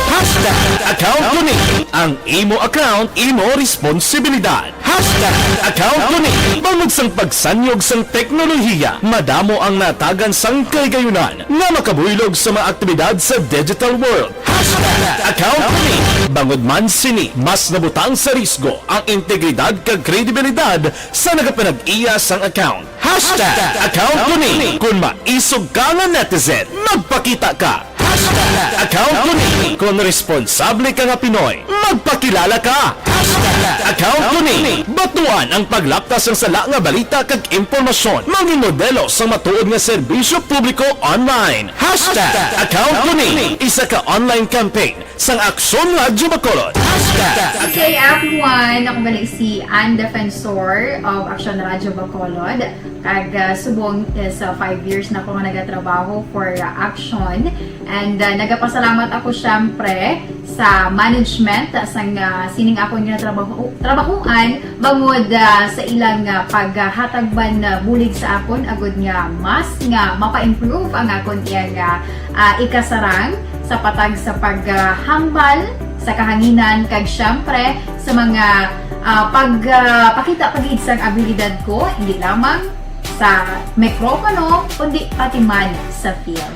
Hashtag account ko ni. Ang imo account, imo responsibilidad. Hashtag account ko ni. Bangod sang pagsanyog sang teknolohiya, madamo ang natagan sang kahigayunan nga makabuylog sa mga aktibidad sa digital world. Hashtag account ko ni. Bangod man sini, mas nabutang sa risgo ang integridad kag kredibilidad sa nagapanag-iya sang account. Hashtag account ko ni. Kon maisog ka nga netizen, magpakita ka. Hashtag account ko ni. Kon responsable ka nga Pinoy, magpakilala ka. Hashtag account ko ni. Batuan ang paglaptas sang sala nga balita kag impormasyon. Mangin modelo sang matuod nga serbisyo publiko online. Hashtag account ko ni. Isa ka online campaign sang Aksyon Radyo Bacolod. Hashtag. Good day, everyone. Ako gali si Ann Defensor of Aksyon Radyo Bacolod. Kag, ah, subong is, ah, five years na ko nga nagatrabaho for, ah, Aksyon. And, ah, nagapasalamat ako, syempre, sa management, ah, sang, ah, sining akon nga trabaho, trabahoan, bangod, ah, sa ilang, ah, paghatag man, ah, bulig sa akon, agud nga mas nga mapa-improve ang akon iyang, ah, ah, ikasarang sa patag sa paghambal sa kahanginan, kag syempre sa mga, ah, pag, ah, pakita pa gid sang abilidad ko, hindi lamang sa mikropono, kundi pati man sa field.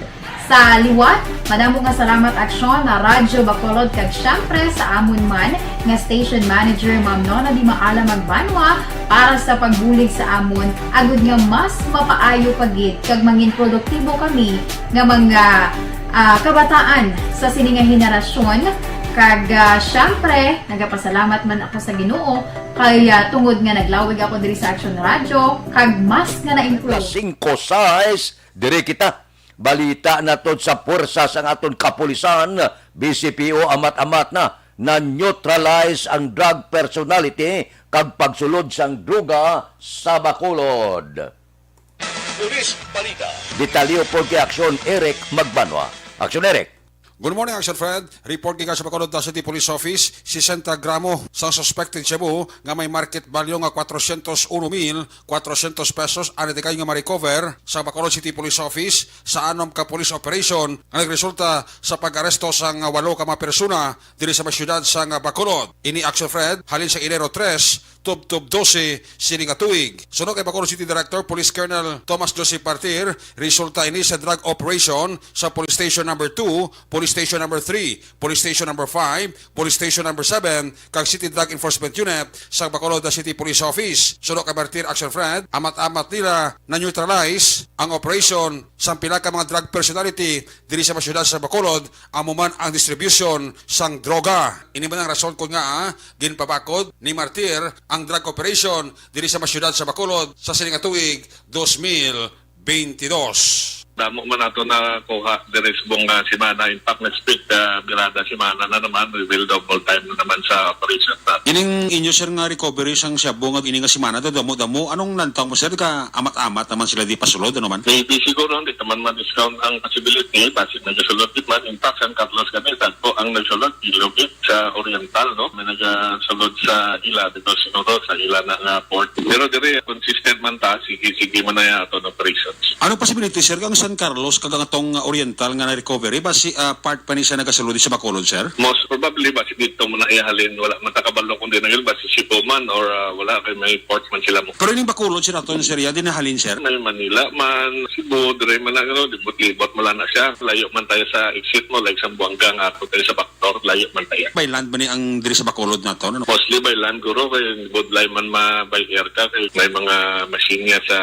Sa liwat, madamo nga salamat, Aksyon, na Radyo Bacolod, kag siyempre sa amon man nga station manager, Ma'am Nona Di Maala Magbanwa, para sa pagbulig sa amon, agud nga mas mapaayo pa gid kag mangin produktibo kami nga mga, ah, kabataan sa sini nga henerasyon. Kag, ah, siyempre, nagapasalamat man ako sa Ginoo kay, ah, tungod nga naglawig ako diri sa Aksyon Radyo kag mas nga na-improve. Alas singko sais, diri kita. Balita naton sa puwersa sang aton kapulisan, B C P O, amat-amat na na-neutralize ang drug personality kag pagsulod sang droga sa Bacolod. Pulis Balita. Detalye pod kay Aksyon Eric Magbanwa. Aksyon Eric. Good morning, Action Fred. Report gikan sa Bacolod City Police Office, sesenta gramo sang suspected shabu nga may market value nga kwatrocientos uno mil kwatrocientos pesos ang natikay nga ma-recover sa Bacolod City Police Office sa anom ka police operation nga nagresulta sa pag-aresto sang walo ka mga persona diri sa may siyudad sang Bacolod. Ini, Action Fred, halin sa Enero tres, tubtob dose sini nga tuig. Suno kay Bacolod City Director Police Colonel Thomas Joseph Partir, resulta ini sa drug operation sa Police Station Number Two, Police Station Number Three, Police Station Number Five, Police Station Number Seven, kag City Drug Enforcement Unit sa Bacolod City Police Office. Suno kay Partir, Action Fred, amat-amat nila na-neutralize ang operation sang pila ka mga drug personality diri sa mga siyudad sa Bacolod, amo man ang distribution sang droga. Ini man ang rason kon ngaa ginpabakod ni Martir ang drug operation diri sa mga siyudad sa Bacolod sa sini nga tuig dos mil beintidos. Damo man ato nakuha diri subong nga semana. In fact, next week, ah, birada semana na naman, we will double time na naman sa operation natin. Ining inyo, sir, nga recovery sang shabu nga ini nga semana, daw damo-damo. Anong lantaw mo, sir? Ka amat-amat naman sila di pasulod, ano man? Maybe siguro, hindi naman ma-discount ang possibility. Basi nagasulod gid man. In fact, San Carlos kami, tagpo ang nagsulod, Ilog gid sa Oriental, no? May nagasulod sa ila, dito siguro sa ila na nga port. Pero diri, consistent man ta, sige, sige man na ya ato na operations. Ano possibility, sir, kang San Carlos kag ang atong, uh, Oriental nga na-recovery? Basi, uh, part pa ni siya nagasulod sa Bacolod, sir? Most probably, basi dito mo na ihalin. Wala man ta kabalo kung di na yun, basi Cebu man or, uh, wala kay may port man sila mo. Pero ining Bacolod, sir, aton, sir, ya, di nahalin, sir? May Manila man, Cebu, dire man na, ano, libot-libot mo lang na siya. Layo man tayo sa exit mo, like Zamboanga nga ako tayo sa back door, layo man tayo. By land ba ni ang diri sa Bacolod nato, no? Mostly by land, guro, kay budlay man ma-, by air ka, kay may mga machine nga sa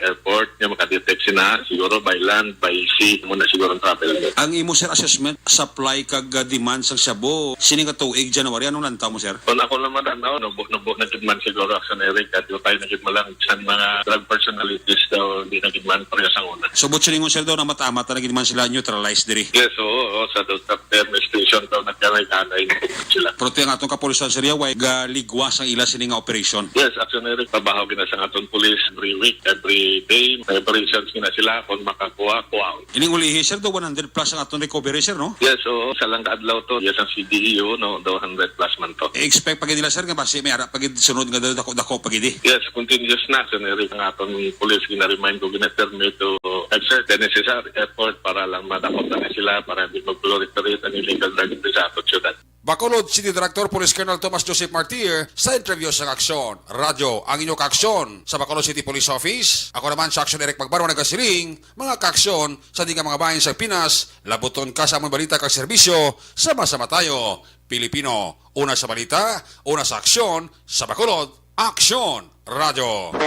airport nga makadetect sina, siguro by land, by sea, mo na siguro ang travel mo. Ang imo, sir, assessment, supply kag, uh, demand sang shabu, sini nga tuig, January, anong lantaw mo, sir? Kung ako naman, ano, nubo-nubo na gid man siguro, Action Eric, at tayo na gid malang sa mga drug personalities daw, di na gid man pareho sa una. So, but siningon, sir, daw na mata-mata na gid man sila neutralized diri? Yes, oo, oo, sa Duterte administration daw nagkanay-kanay sila. Pero ti ang atong kapulisan, sir, ya, way galigwas ang ila sini nga operation. Yes, Action Eric, trabaho gina sa aton police every week, every day, may operations gina sila kung makakuha, kuha. Ining ulihi, sir, daw one hundred plus ang aton recovery, sir, no? Yes, oo, sa lang ka adlaw to, yes, ang C D E U, no, daw hundred plus man to. I-expect pa gid nila, sir, nga basi may ara pa gid sunod nga daw dako-dako pa gid, eh. Yes, continuous na, Action Eric, ang aton police gina-remind ko, gina-permit to exert the necessary effort para lang madakop na sila, para hindi mag-proliferate ang illegal drugs sa aton syudad. Bacolod City Director Police Colonel Thomas Joseph Martir sa interview sa Aksyon Radyo, ang inyo kaaksyon sa Bacolod City Police Office. Ako naman sa Aksyon Eric Magbanwa nagasiling, mga kaaksyon sa di nga mga bahin sa Pinas, labuton ka sa among balita kag serbisyo, sama-sama tayo, Pilipino. Una sa balita, una sa aksyon, sa Bacolod, Aksyon Radyo.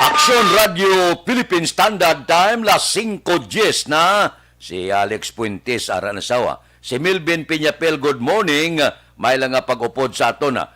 Aksyon Radyo Philippine Standard Time, las singko dies na. Si Alex Fuentes, ara na sawa. Si Melvin Piñapel, good morning. May lang nga pag-upod sa aton, ha.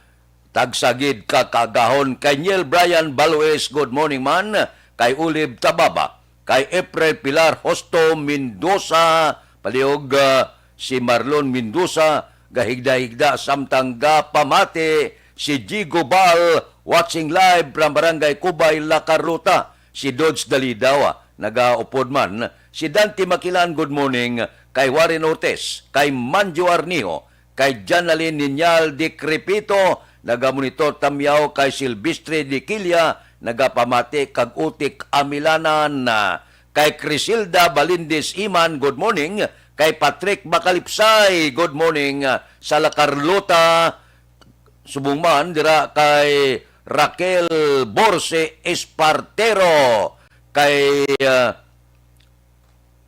Tagsa gid ka kaagahon. Kay Niel Brian Baloes, good morning man. Kay Olive Tababa, kay April Pilar Hosto Mendoza, palihog, ah, si Marlon Mendoza, gahigda-higda samtang gapamati, si Jigo Bal, watching live from Barangay Cubay, La Carlota, si Dodge Dalidaw, ah, nagaupod man, si Dante Makilan, good morning, kay Warren Ortiz, kay Manjo Arnijo, kay Janalyn Niñal Decrepito, nagamonitor tamyaw, kay Silvestre Diquilla, nagapamati kag Utik Amilanan, kay Crisilda Balindis Iman, good morning, kay Patrick Macalipsay, good morning, sa La Carlota, subong man dira kay Raquel Borse Espartero, kay, ah,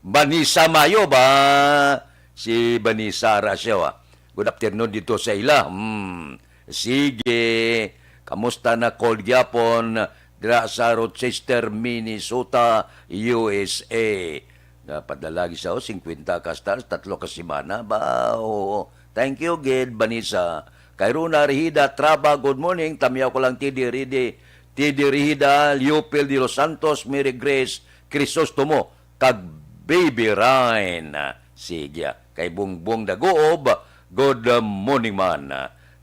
Vanessa Mayo ba? Si Vanessa Arasio, ah. Good afternoon dito sa ila. Hmm. Sige. Kamusta na, cold gyapon dira sa Rochester, Minnesota, U S A? Napadala lagi sa, oh, singkwenta ka stars, tatlo ka semana ba? Oo. Thank you, gid, Vanessa. Kay Rona Rihida Traba, good morning. Tamyaw ko lang, T D Ridi, T D Rihida, Leopold de los Santos, Mary Grace Crisostomo, kag Baby Ryan. Sige, kay Bungbong Daguob, good morning man.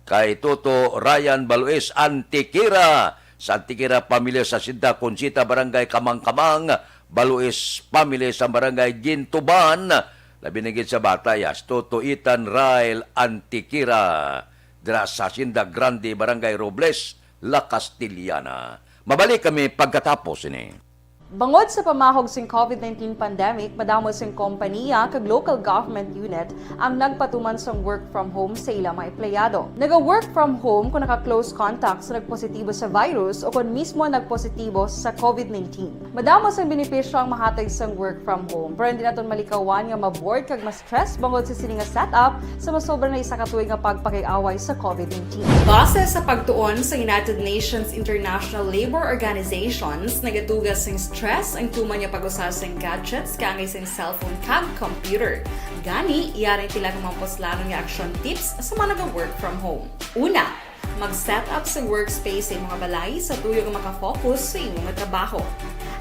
Kay Toto Ryan Baluis Antiquera, sa Antiquera pamilya sa Sinta Conchita, Barangay Kamangkamang, Baluis family sa Barangay Gintuban, labi na gid sa bata, yes, Toto Ethan Ryle Antiquera, dira sa Hacienda Grande, Barangay Robles, La Castellana. Mabalik kami pagkatapos ini. Bangod sa pamahog sing COVID nineteen pandemic, madamo sing kompaniya kag local government unit ang nagpatuman sang work from home sa ila mga empleyado. Naga-work from home kung naka-close contact sa nagpositibo sa virus o kon mismo nagpositibo sa COVID nineteen. Madamo sang benepisyo ang mahatag sang work from home, pero hindi naton malikawan nga ma-bored kag ma-stress bangod sa sini nga setup sa masobra na isa ka tuig nga pagpakig-away sa COVID nineteen. Base sa pagtuon sa United Nations International Labour Organizations, nagatuga sing stress ang tuman nga pag-usa sing gadgets kaangay sing cellphone kag computer. Gani, yari ang pila ka mga puslanon nga action tips sa mga naga-work from home. Una, mag-set up sa workspace sa imong balay sa tuyo nga makafocus sa imong trabaho.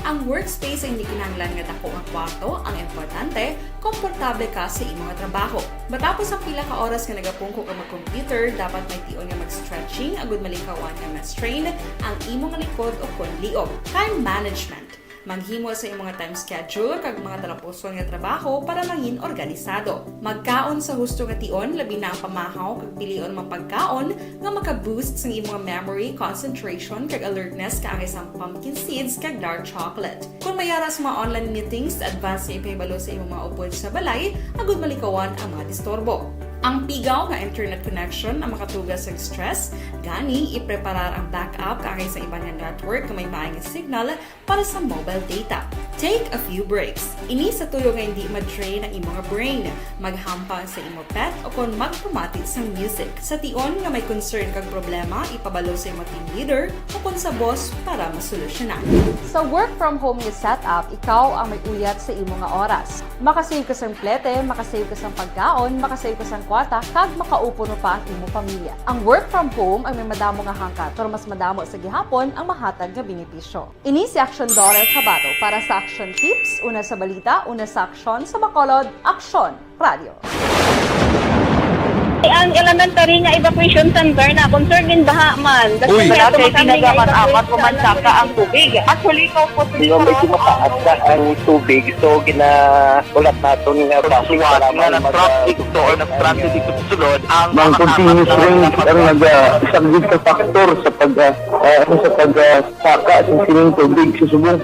Ang workspace ay hindi kinahanglan nga dako nga kwarto, ang importante, komportable ka sa imong trabaho. Matapos ang pila ka oras nga nagapungko ka mag-computer, dapat may tion nga mag-stretching agud malikawan nga ma-strain ang imong likod o kon liog. Time management. Maghimo sa imong time schedule kag mga talapuson nga trabaho para mangin organisado. Magkaon sa husto nga tion, labi na ang pamahaw kag pilion mga pagkaon nga maka-boost sang imong memory, concentration, kag alertness kaangay sang pumpkin seeds kag dark chocolate. Kung may ara sa mga online meetings, advance nga ipahibalo sa imong mga upod sa balay agud malikawan ang mga disturbo. Ang pigaw nga internet connection ang makatuga sa stress, gani ipreparar ang backup kaangay sa iban nga network nga may maay nga signal para sa mobile data. Take a few breaks. Ini sa tuyo nga hindi ma-drain ang imong brain. Maghampang sa imo pet o kon magpamati sang music. Sa tion nga may concern kag problema, ipabalo sa imo team leader o kon sa boss para masolusyonan. Sa work from home nga setup, ikaw ang may uyat sa imo nga oras. Makasave ka sang plete, makasave ka sang pagkaon, makasave ka sang kwarta, kag makaupod pa ang imo pamilya. Ang work from home ang may madamo nga hangkat, pero mas madamo sa gihapon ang mahatag nga benepisyo. Ini si Action Doral Cabato para sa Action Tips, una sa balita, una sa aksyon, sa Bacolod, Aksyon Radio. Ang elementary nga evacuation center na concern din baha man. Uy. Wala kay tinaga man amat ko man saka ang tubig. Actually, ko po. Di ba, medyo mataas na ang tubig, so ginaulat naton nga bus nga mag-, na-traffic to or na-stranded dito sa sulod ang mga continuous rain ang nag-, ah, isang big factor sa pag, ah, ah, ano, sa pag, ah, saka sa sining tubig sa subong.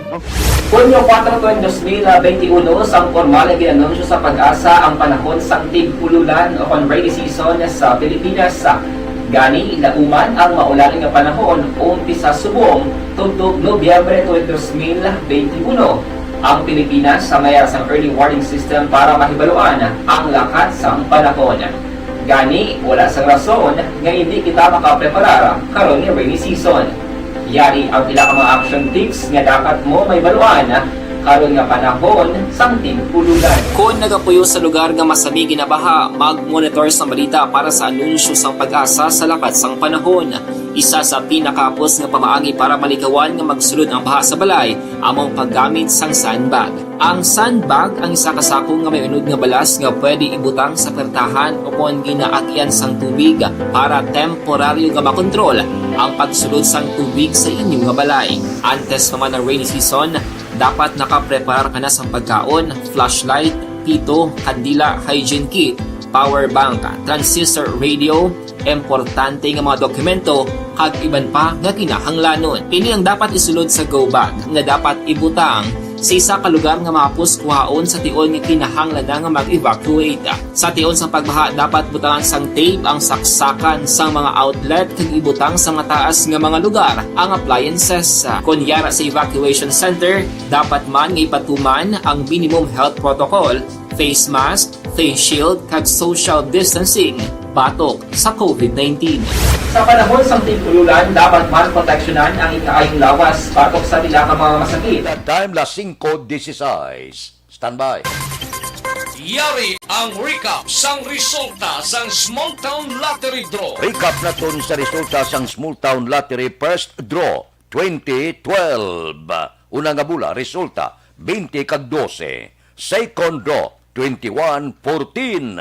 Hunyo kuwatro, dos mil benti uno, sang pormal nga gin-anunsyo sa PAGASA ang panahon sang tig-ululan o kon rainy season sa Pilipinas. Gani, lauman ang maulan nga panahon umpisa subong tubtob Nobyembre tuig dos mil benti uno. Ang Pilipinas may ara sang early warning system para mahibaluan ang lakat sang panahon. Gani, wala sang rason nga indi kita makapreparar karon nga rainy season. Yari ang pila ka mga action tips nga dapat mo mahibaluan karon nga panahon sang tig-ululan. Kon nagapuyo sa lugar nga masami ginabaha, mag-monitor sang balita para sa anunsyo sang PAGASA sa lakat sang panahon. Isa sa pinakahapos nga pamaagi para malikawan nga magsulod ang baha sa balay amo ang paggamit sang sandbag. Ang sandbag ang isa ka sako nga may unod nga balas nga pwede ibutang sa pertahan o kon ginaagyan sang tubig para temporaryo nga makontrol ang pagsulod sang tubig sa inyo nga balay. Antes pa man ang rainy season, dapat nakapreparar ka na sang pagkaon, flashlight, pito, kandila, hygiene kit, power bank, transistor radio, importante nga mga dokumento, kag iban pa nga kinahanglanon. Ini ang dapat isulod sa go bag nga dapat ibutang Sa isa ka lugar nga mahapos kuhaon sa tion nga kinahanglan na nga mag-evacuate. Sa tion sang pagbaha, dapat butangan sang tape ang saksakan sang mga outlet kag ibutang sa mataas nga mga lugar ang appliances. Kon yara sa evacuation center, dapat man nga ipatuman ang minimum health protocol, face mask, face shield, kag social distancing batok sa COVID nineteen. Sa panahon sang tig-ululan, dapat man proteksyonan ang ikaayong lawas batok sa pila ka mga masakit. Time las singko dieciséis. Standby. Yari ang recap sang resulta sang Small Town Lottery Draw. Recap naton sa resulta sang Small Town Lottery First Draw twenty twelve. Una nga bola, resulta, twenty kag dose. Second draw, twenty-one, fourteen.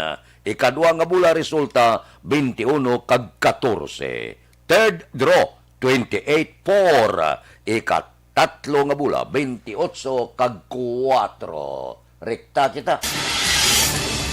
Ikadua nga bola, resulta, twenty-uno kag katorse. Third draw, twenty-eight, four. Ikatatlo nga bola, twenty-eight kag kuwatro. Rekta kita.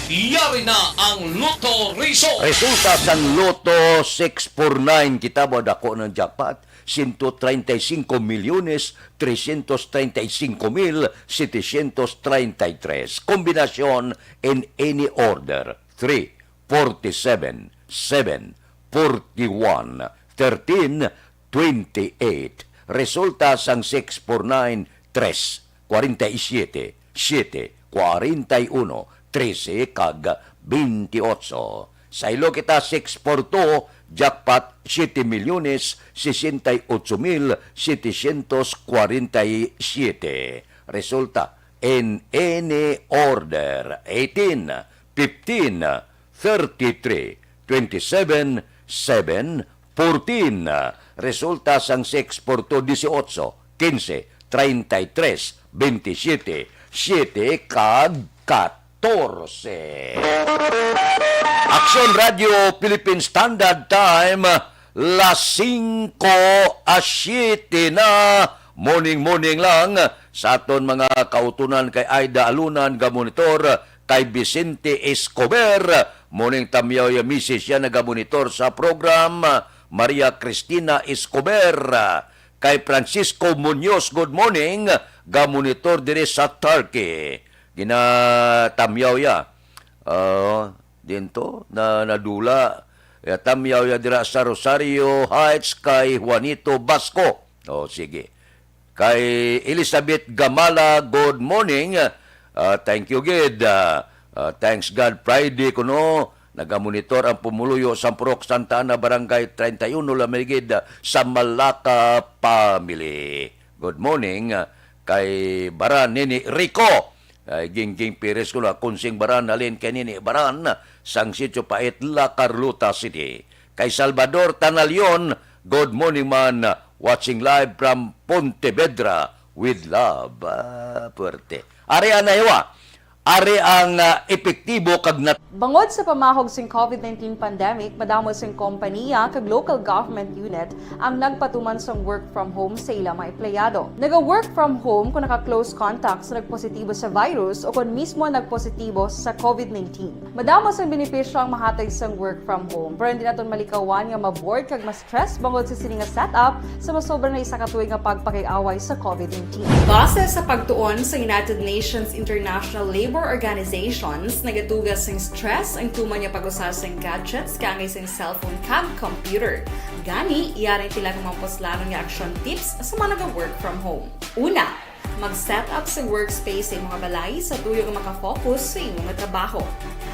Yari na ang Lotto Result. Resulta sang Lotto six four nine, kita ba, dako ng jackpot? Ciento treinta y cinco millones trescientos treinta y cinco mil setecientos treinta y tres. Kombinasyon in any order: three, forty-seven, seven, forty-one, thirteen, twenty-eight. Resulta sang six four nine, tres, kwarenta y siete, siete, kwarenta y uno, trese, kag twenty-eight. Saylo kita, six four two, jackpot siete milyones sesenta y ocho mil setecientos kwarenta y siete. Resulta, in any order: eighteen, fifteen, thirty-three, twenty-seven, seven, fourteen. Resulta sang six four two, dieciocho, quince, treinta y tres, veintisiete, siete, kag katorse. Aksyon Radio Philippine Standard Time, las singko a siete na. Morning, morning lang sa aton mga kautunan, kay Aida Alunan nga monitor, kay Vicente Escobar, morning, tamyaw ya misis siya nagamonitor sa program, Maria Cristina Escobar, kay Francisco Muñoz, good morning, gamonitor diri sa Turkey. Ginatamyaw ya. Ah, dinto na nadula. Ya, tamyaw ya dira sa Rosario Heights kay Juanito Basco. Oh, sige. Kay Elizabeth Gamala, good morning. Ah, thank you gid. Ah, ah, thanks God, Friday kuno. Nagamonitor ang pumuluyo sa Purok Santa Ana, Barangay treinta y uno, Lamigid, ah, sa Malacca family. Good morning, ah, kay Baran Nini Rico. Ay, Gingging Perez kuno, Kunsing Baran, halin kay Nini Baran, sang Sitio Pait, La Carlota City. Kay Salvador Tanalion, good morning man, watching live from Pontevedra with love. Ah, puwerte. Ari ang nahiwa. Ari ang, ah, epektibo kag nat- Bangod sa pamahog sing COVID nineteen pandemic, madamo sing kompaniya kag local government unit ang nagpatuman sang work from home sa ila mga empleyado. Naga-work from home kon naka-close contact sa nagpositibo sa virus o kon mismo nagpositibo sa COVID nineteen. Madamo sang benepisyo ang mahatag sang work from home, pero hindi naton malikawan nga ma-bored kag ma-stress bangod sa sini nga setup sa masobra na isa ka tuig nga pagpakig-away sa COVID nineteen. Base sa pagtuon sa United Nations International Labour Organizations, nagatuga sing stress ang tuman nga pag-usa sing gadgets kaangay sing cellphone kag computer. Gani, yari ang pila ka mga puslanon nga action tips sa mga naga-work from home. Una, mag-set up sa workspace sa imong balay sa tuyo nga maka-focus sa imong trabaho.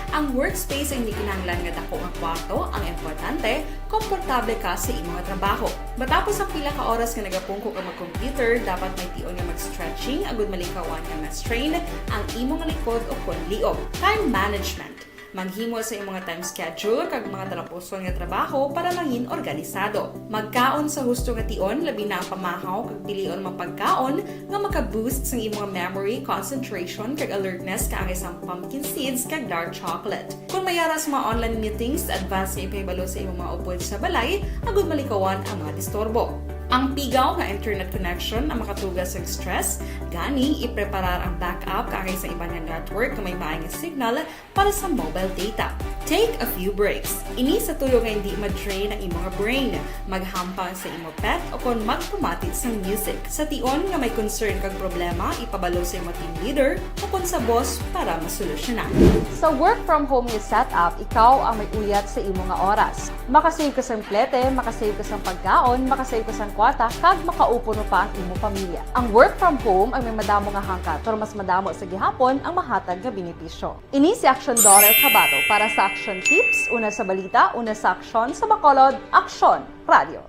Ang workspace hindi kinahanglan nga dako nga kwarto, ang importante, komportable ka sa imong trabaho. Matapos ang pila ka oras nga nagapungko ka mag-computer, dapat may tion nga mag-stretching agud malikawan nga ma-strain ang imong likod o kon liog. Time management. Maghimo sa imong time schedule kag mga talapuson nga trabaho para mangin organisado. Magkaon sa husto nga tion, labi na ang pamahaw kag pilion mga pagkaon nga maka-boost sang imong memory, concentration, kag alertness kaangay sang pumpkin seeds kag dark chocolate. Kon may ara sa mga online meetings, advance nga ipahibalo sa imong mga upod sa balay agud malikawan ang mga disturbo. Ang pigaw nga internet connection ang makatuga sa stress, gani ipreparar ang backup kaangay sa iban nga network nga may maay nga signal para sa mobile data. Take a few breaks. Ini sa tuyo nga hindi ma-drain ang imo nga brain. Maghampang sa imo pet o kon magpamati sang music. Sa tion nga may concern kag problema, ipabalo sa imo team leader o kon sa boss para masolusyonan. Sa work from home nga setup, ikaw ang may uyat sa imo nga oras. Makasave ka sang plete, makasave ka sang pagkaon, makasave ka sang kwarta, kag makaupo pa ang imo pamilya. Ang work from home ang may madamo nga hangkat, pero mas madamo sa gihapon ang mahatag nga benepisyo. Ini si Action Doral Cabato para sa Action Tips, una sa balita, una sa aksyon, sa Bacolod, Aksyon Radio.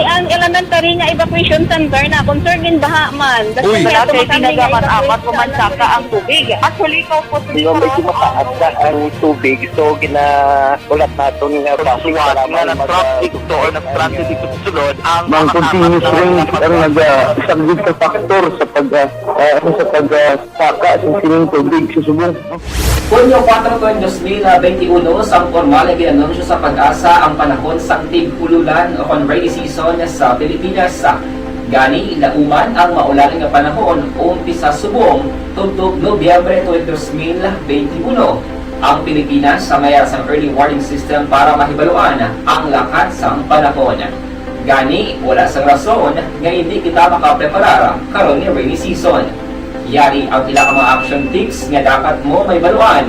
Ang elementary nga evacuation center na concerned din baha man. Uy, dati tinaga man apat o man saka ang tubig. Actually, ikaw po, medyo mataas na ang tubig, so ginaulat naton nga traffic nga mag- traffic to or nag-transit dito sa sulod ang mga continuous rain ang nagasaglit sa factor sa pag ah, ah, sa pag ah, saka sa sining tubig sa subong. Hunyo kuwatro, dos mil benti uno, sang pormal nga gin-anunsyo sa PAGASA ang panahon sang tig-ululan o kon rainy season sa Pilipinas. Gani, lauman ang maulan nga panahon umpisa subong tubtob Nobyembre tuig dos mil benti uno. Ang Pilipinas sa mayar sang early warning system para mahibaluan ang lakat sang panahon. Gani, wala sang rason nga indi kita makapreparar karon nga rainy season. Yari ang pila ka mga action tips nga dapat mo mahibaluan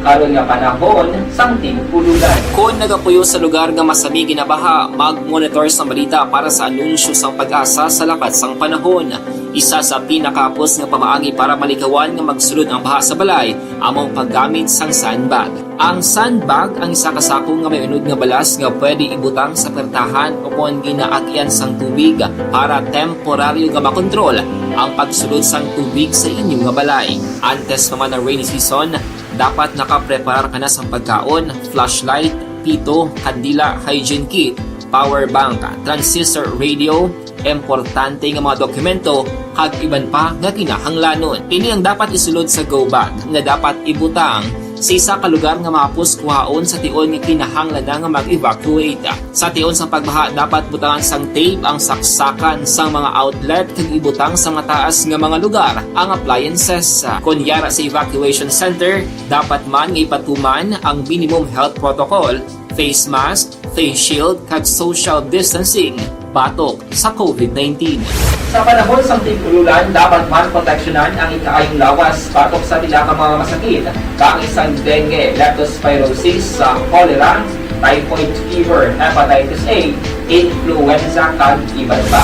karon nga panahon sang tig-ululan. Kon nagapuyo sa lugar nga masami ginabaha, mag-monitor sang balita para sa anunsyo sang PAGASA sa lakat sang panahon. Isa sa pinakahapos nga pamaagi para malikawan nga magsulod ang baha sa balay amo ang paggamit sang sandbag. Ang sandbag ang isa ka sako nga may unod nga balas nga pwede ibutang sa pertahan o kon ginaagian sang tubig para temporaryo nga makontrol ang pagsulod sang tubig sa inyo nga balay. Antes pa man ang rainy season, dapat nakapreparar ka na sang pagkaon, flashlight, pito, kandila, hygiene kit, power bank, transistor radio, importante nga mga dokumento, kag iban pa nga kinahanglanon. Ini ang dapat isulod sa go bag nga dapat ibutang sa isa ka lugar nga mahapos kuhaon sa tion nga kinahanglan na nga mag-evacuate. Sa tion sang pagbaha, dapat butangan sang tape ang saksakan sang mga outlet kag ibutang sa mataas nga mga lugar ang appliances. Kon yara sa evacuation center, dapat man nga ipatuman ang minimum health protocol, face mask, face shield, kag social distancing batok sa COVID nineteen. Sa panahon sang tig-ululan, dapat man proteksyonan ang ikaayong lawas batok sa pila ka mga masakit, kaangay sang dengue, leptospirosis, sa cholera, typhoid fever, hepatitis A, influenza, kag iban pa.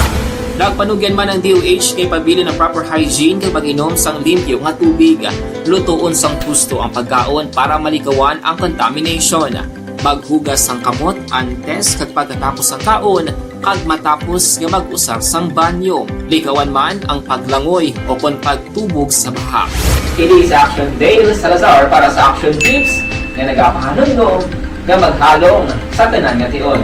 Nagpanugyan man ang D O H nga ipabilin ang proper hygiene kag pag-inom sang limpyo nga tubig. Lutoon sang husto ang pagkaon para malikawan ang contamination. Maghugas sang kamot antes kag pagkatapos sang kaon kag matapos nga mag-usar sang banyo. Likawan man ang paglangoy o kon pagtubog sa baha. Kini si Action Dale Salazar para sa Action Tips nga nagapahanumdom nga maghalong sa tanan nga tion.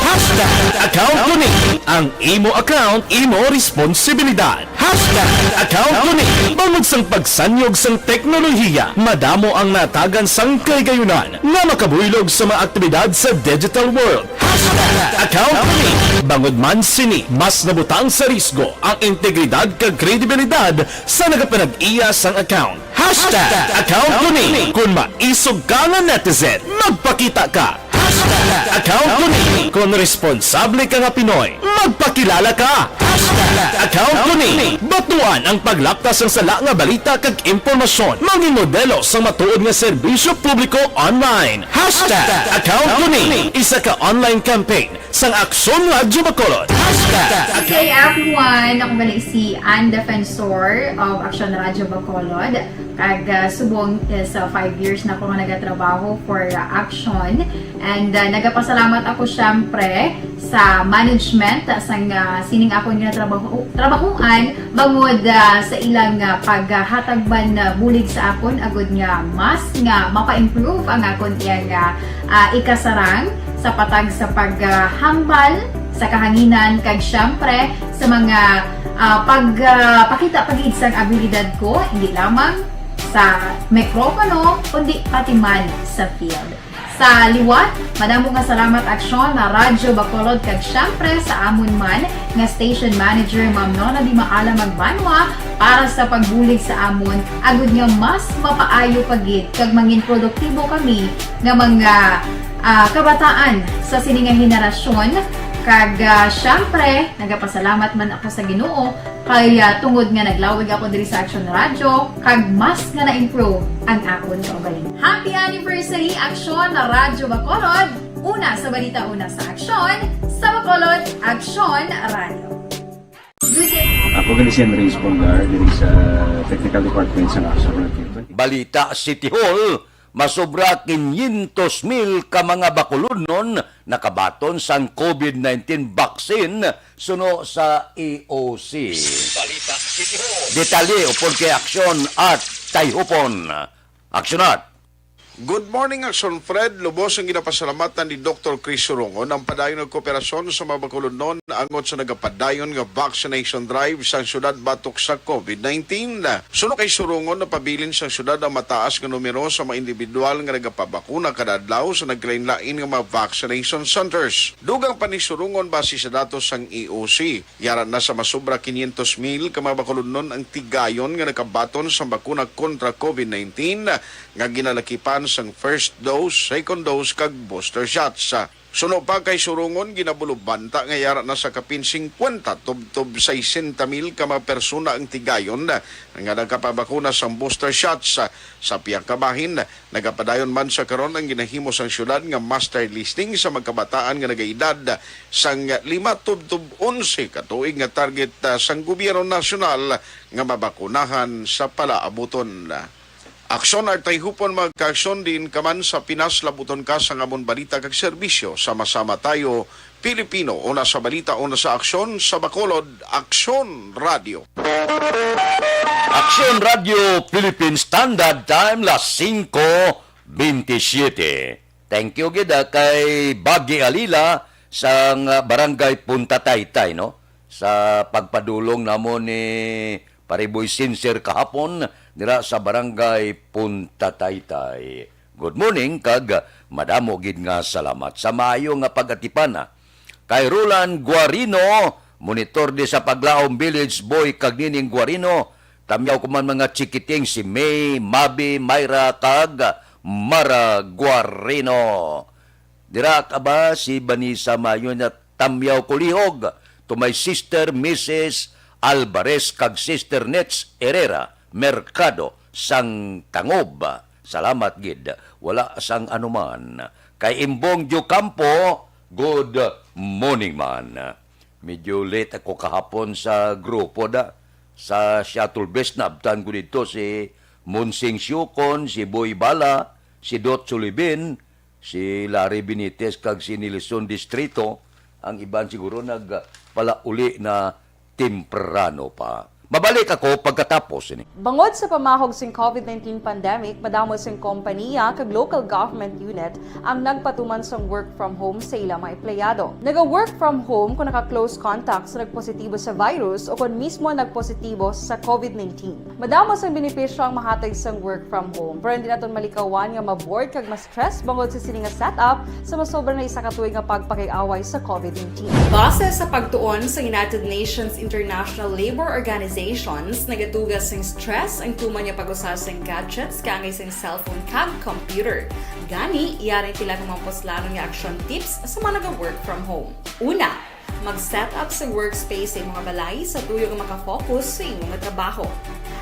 Hashtag account ko ni. Ang imo account, imo responsibilidad. Hashtag account ko ni. Bangod sang pagsanyog sang teknolohiya, madamo ang natagan sang kahigayunan nga makabuylog sa mga aktibidad sa digital world. Hashtag account ko ni. Bangod man sini, mas nabutang sa risgo ang integridad kag kredibilidad sa nagapanag-iya sang account. Hashtag account ko ni. Kon maisog ka nga netizen, magpakita ka. Hashtag account ko ni. Kon responsable ka nga Pinoy, magpakilala ka. Hashtag account ko ni. Batuan ang paglapta sang sala nga balita kag impormasyon. Mangin modelo sang matuod nga serbisyo publiko online. Hashtag account ko ni. Isa ka online campaign sang Aksyon Radyo Bacolod. Hashtag. Good day, everyone! Ako gali si Ann Defensor of Aksyon Radyo Bacolod. Kag, ah, subong is, ah, five years na ako nga nagatrabaho for, ah, Aksyon. And, ah, nagapasalamat ako, syempre, sa management, ah, sang, ah, sining akon nga trabaho, trabahoan, bangod, ah, sa ilang, ah, paghatag man, ah, bulig sa akon, agud nga mas nga mapa-improve ang akon iyang, ah, ah, ikasarang sa patag sa paghambal sa kahanginan, kag syempre sa mga, ah, pag, ah, pakita pa gid sang abilidad ko, hindi lamang sa mikropono, kundi pati man sa field. Sa liwat, madamo nga salamat, Aksyon na Radyo Bacolod, kag syempre sa amon man nga station manager, Ma'am Nona Di Maala Magbanwa, para sa pagbulig sa amon, agud nga mas mapaayo pa gid kag mangin produktibo kami nga mga, ah, kabataan sa sini nga henerasyon. Kag, ah, syempre, nagapasalamat man ako sa Ginoo kay, ah, tungod nga naglawig ako diri sa Aksyon Radyo, kag mas nga na-improve ang akon kaugalingon. Happy anniversary, Aksyon na Radyo Bacolod! Una sa balita, una sa aksyon, sa Bacolod, Aksyon Radyo. Ako gani si Henry Espongar, diri sa Technical Department sa Aksyon Radyo. Balita City Hall, masobra quinientos mil ka mga Bacolodnon nakabaton sang COVID nineteen vaccine suno sa E O C. Balita City Hall. Detalye upod kay Aksyon Art Tayhupon. Aksyon Art. Good morning, Aksyon Fred. Lubos ang ginapasalamatan ni Doktor Chris Surungon ang padayon nga kooperasyon sa mga Bacolodnon angot sa nagapadayon nga vaccination drive sa siyudad batok sa COVID nineteen. Suno kay Surungon, napabilin sang siyudad ang mataas nga numero sa mga individual nga nagapabakuna kada adlaw sa nagkalainlain nga mga vaccination centers. Dugang pa ni Surungon, base sa datos sang E O C, yara na sa masobra quinientos mil ka mga Bacolodnon ang tigayon nga nakabaton sa bakuna kontra COVID nineteen nga ginalakipan sang first dose, second dose, kag booster shots. Suno pa kay Surungon, ginabulubanta nga yara na sa kapin singkwenta tubtob sesenta mil ka mga persona ang tigayon nga nagapabakuna sang booster shots. Sa pihak ka bahin, nagapadayon man sa karon ang ginahimo sang siyudad nga master listing sa mga kabataan nga nagaedad sang lima tubtob onse ka tuig nga target, ah, sang gobyerno nasyonal nga mabakunahan sa palaabuton. Aksyon Art Tayhupon, mga kaaksyon, diin ka man sa Pinas, labuton ka sang amon balita kag serbisyo. Sama-sama tayo, Pilipino, una sa balita, una sa aksyon, sa Bacolod, Aksyon Radio. Aksyon Radio Philippine Standard Time, las singko bentisiete. Thank you gid, ah, kay Bagi Alila sang, ah, Barangay Punta Taytay, no? Sa pagpadulong namon ni Pariboy Sincere kahapon dira sa Barangay Punta Taytay. Good morning kag madamo gid nga salamat sa maayo nga pag-atipana. Kay Roland Guarino, monitor di sa Paglaom Village Boy kag Nining Guarino, tamyaw ko man mga chikiting si May, Mabi, Myra kag Mara Guarino. Dira ka ba si Vanessa Mayon at tamyaw ko lihog to my sister Missus Alvarez kag sister Nets Herrera Mercado sang Tangob. Salamat gid. Wala sang anuman. Kay Imbong Diocampo, good morning man. Medyo late ako kahapon sa grupo da. Sa shuttle bus, naabtan ko dito si Monsing Siukon, si Boy Bala, si Dot Sulibin, si Larry Benitez, kag si Nelson Distrito. Ang iban siguro nagpalauli na temprano pa. Mabalik ako pagkatapos ini. Bangod sa pamahog sing COVID nineteen pandemic, madamo sing kompaniya kag local government unit ang nagpatuman sang work from home sa ila mga empleyado. Naga-work from home kon naka-close contact sa nagpositibo sa virus o kon mismo nagpositibo sa COVID nineteen. Madamo sang benepisyo ang mahatag sang work from home, pero hindi naton malikawan nga ma-bored kag ma-stress bangod sa sini nga setup sa masobra na isa ka tuig nga pagpakig-away sa COVID nineteen. Base sa pagtuon sa United Nations International Labor Organizations, nagatuga sing stress ang tuman nga pag-usa sing gadgets kaangay sing cellphone kag computer. Gani, yari pila ka mga puslanon nga action tips sa mga naga-work from home. Una, mag-set up sa workspace sa imong balay sa tuyo nga makafocus sa imong trabaho.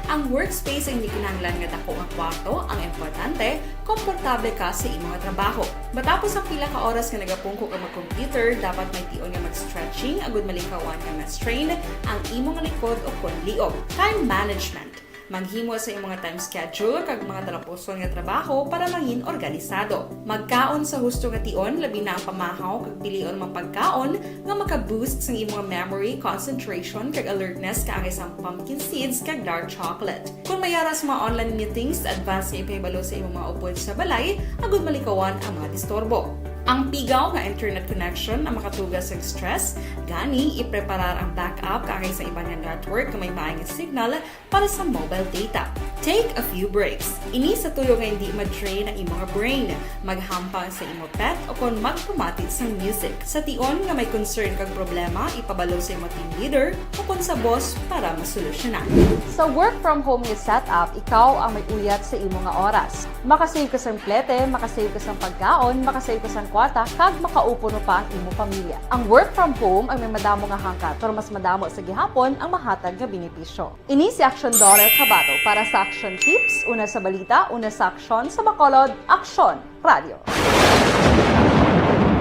Ang workspace ay hindi kinahanglan nga dako nga kwarto, ang importante, komportable ka sa imong trabaho. Matapos ang pila ka oras nga nagapungko ka mag-computer, dapat may tion nga mag-stretching agud malikawan nga ma-strain ang imong likod o kon liog. Time management. Maghimo sa imong time schedule kag mga talapuson nga trabaho para mangin organisado. Magkaon sa husto nga tion, labi na ang pamahaw kag pilion man pagkaon nga maka-boost sang imong memory, concentration, kag alertness kaangay sang pumpkin seeds kag dark chocolate. Kon may ara sa mga online meetings, advance nga ipahibalo sa imong mga upod sa balay agud malikawan ang mga disturbo. Ang pigaw nga internet connection ang makatuga sa stress, gani ipreparar ang backup kaangay sa iban nga network nga may maayong signal para sa mobile data. Take a few breaks. Ini sa tuyo nga hindi ma-drain ang imong brain, maghampang sa imo pet o kon magpamati sang music. Sa tion nga may concern kag problema, ipabalo sa imo team leader o kon sa boss para masolusyonan. Sa work from home nga setup, ikaw ang may uyat sa imo nga oras. Makasave ka sang plete, makasave ka sang pagkaon, makasave ka sang kwarta, kag makaupo no pa ang imo pamilya. Ang work from home ang may madamo nga hangkat, pero mas madamo sa gihapon ang mahatag nga benepisyo. Ini si Action Daughter Kabato para sa Action Tips, una sa balita, una sa aksyon, sa Bacolod, Aksyon Radio.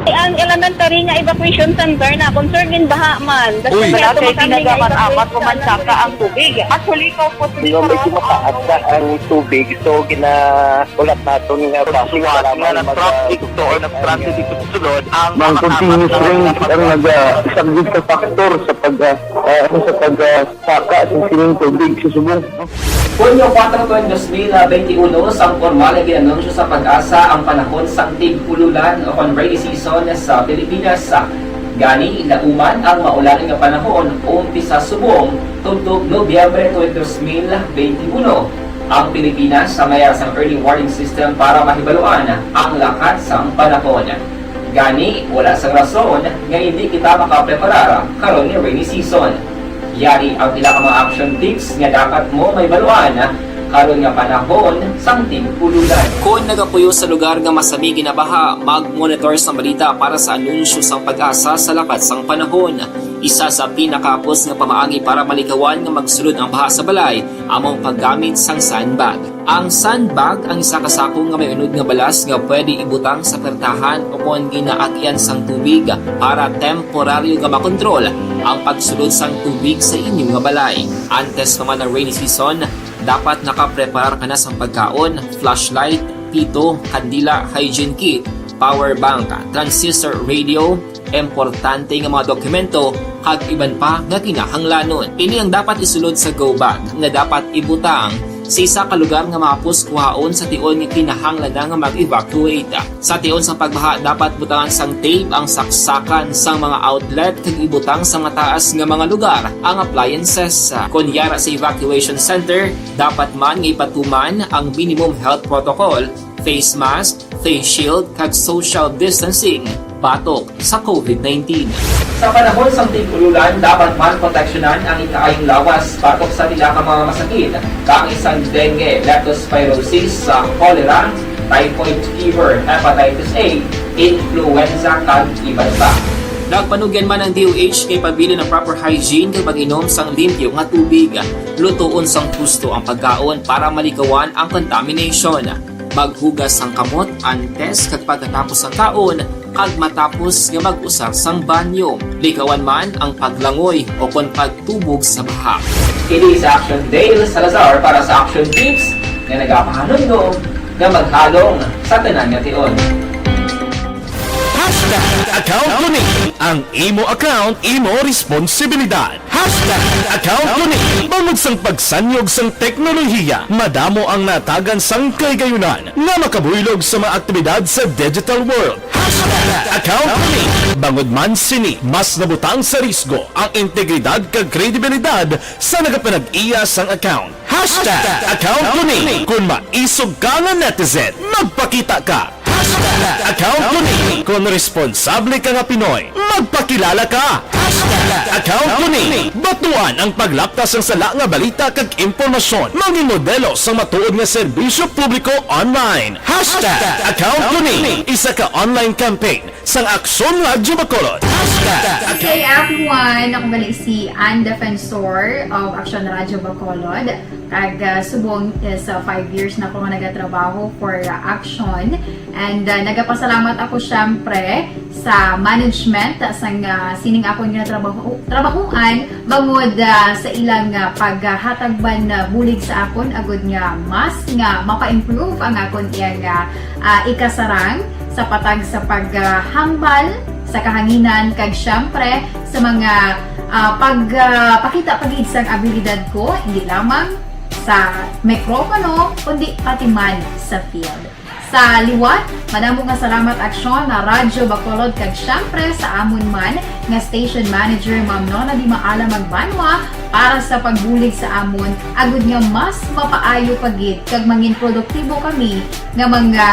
Ang elementary nga evacuation center na concern in baha man. Uy. Wala kay ginagaman amat ko man saka ang tubig. Actually, ikaw po sa Nga medyo mataas na ang tubig, so ginaulat naton nga basi nga kailangan na mag- traffic to or nag-traffic dito sa sulod ang Mang mga continuous apat na rain ang nagpag- nagasaglit sa factor sa pag, ah, ah, ano, sa pag, ah, saka sa sining tubig sa subong. Hunyo kuwatro, dos mil benti uno, sang pormal nga gin-anunsyo sa PAGASA ang panahon sang tig-ululan o kon rainy season sa Pilipinas. Gani, nauman ang maulan nga panahon umpisa subong tubtob Nobyembre twenty, dos mil benti uno. Ang Pilipinas sa may sang early warning system para mahibaluan ang lakat sang panahon. Gani, wala sang rason nga hindi kita makapreparar karon nga rainy season. Yari ang pila ka mga action tips nga dapat mo mahibaluan karon nga panahon sang tig-ululan. Kon nagapuyo sa lugar nga masami ginabaha, mag-monitor sang balita para sa anunsyo sang PAGASA sa lakat sang panahon. Isa sa pinakahapos nga pamaagi para malikawan nga magsulod ang baha sa balay amo ang paggamit sang sandbag. Ang sandbag ang isa ka sako nga may unod nga balas nga pwede ibutang sa pertahan o kon ginaagyan sang tubig para temporaryo nga makontrol ang pagsulod sang tubig sa inyo nga balay. Antes pa man ang rainy season, dapat nakapreparar ka na sang pagkaon, flashlight, pito, kandila, hygiene kit, power bank, transistor radio, importante nga mga dokumento, kag iban pa nga kinahanglanon. Ini ang dapat isulod sa go bag nga dapat ibutang sa isa ka lugar nga mahapos kuhaon sa tion nga kinahanglan na nga mag-evacuate. Sa tion sa pagbaha, dapat butangan sang tape ang saksakan sang mga outlet kag ibutang sa mataas nga mga lugar ang appliances. Kon yara sa evacuation center, dapat man nga ipatuman ang minimum health protocol, face mask, face shield, kag social distancing batok sa COVID nineteen. Sa panahon sang tig-ululan, dapat man proteksyonan ang ikaayong lawas batok sa pila ka mga masakit, kaangay sang dengue, leptospirosis, sa cholera, typhoid fever, hepatitis A, influenza, kag iban pa. Nagpanugyan man ang D O H nga ipabilin ang proper hygiene kag mag-inom sang limpyo nga tubig. Lutoon sang husto ang pagkaon para malikawan ang contamination. Maghugas sang kamot antes kag pagkatapos sang kaon, kag matapos nga mag-usar sang banyo. Likawan man ang paglangoy o kon pagtubog sa baha. Kini si Action Dale Salazar para sa Action Tips nga nagapahanumdom nga maghalong sa tanan nga tion. Hashtag account ko ni. Ang imo account, imo responsibilidad. Hashtag account ko ni. Bangod sang pagsanyog sang teknolohiya, madamo ang natagan sang kahigayunan nga makabuylog sa mga aktibidad sa digital world. Hashtag account ko ni. Bangod man sini, mas nabutang sa risgo ang integridad kag kredibilidad sa nagapanag-iya sang account. Hashtag account ko ni. Kon maisog ka nga netizen, magpakita ka. Hashtag account ko ni. Kon responsable ka nga Pinoy, magpakilala ka. Hashtag account ko ni. Batuan ang paglapta sang sala nga balita kag impormasyon. Mangin modelo sang matuod nga serbisyo publiko online. Hashtag account ko ni. Isa ka online campaign sang Aksyon Radyo Bacolod. Hashtag K F one, ako gali si Ann Defensor of Aksyon Radyo Bacolod. Kag, ah, subong is, ah, five years na ako nga nagatrabaho for, ah, Aksyon. And, ah, nagapasalamat ako, syempre, sa management, ah, sang, ah, sining akon nga trabaho, trabahoan, bangod, ah, sa ilang, ah, paghatag man, ah, bulig sa akon, agud nga mas nga mapa-improve ang akon iyang, ah, ah, ikasarang sa patag sa paghambal sa kahanginan, kag syempre sa mga, ah, pag, ah, pakita pa gid sang abilidad ko, hindi lamang sa mikropono, kundi pati man sa field. Sa liwat, madamo nga salamat Aksyon na Radyo Bacolod kag siyempre sa amon man nga station manager, Ma'am Nona Di Maala Magbanwa, para sa pagbulig sa amon, agud nga mas mapaayo pa gid kag mangin produktibo kami nga mga,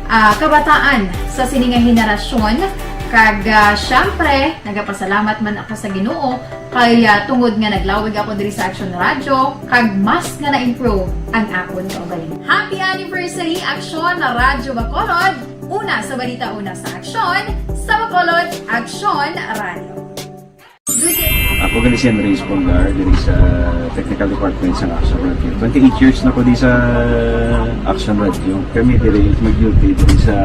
ah, kabataan sa sini nga henerasyon. Kag, ah, siyempre, nagapasalamat man ako sa Ginoo kay, ah, tungod nga naglawig ako diri sa Aksyon Radyo, kag mas nga na-improve ang akon kaugalingon. Happy anniversary, Aksyon na Radyo Bacolod! Una sa balita, una sa aksyon, sa Bacolod, Aksyon Radyo. Ako gali si Andres Polgar diri sa Technical Department sa Action Radio. Twenty-eight years na ko di sa Action Radio. Kami diri mag-duty diri sa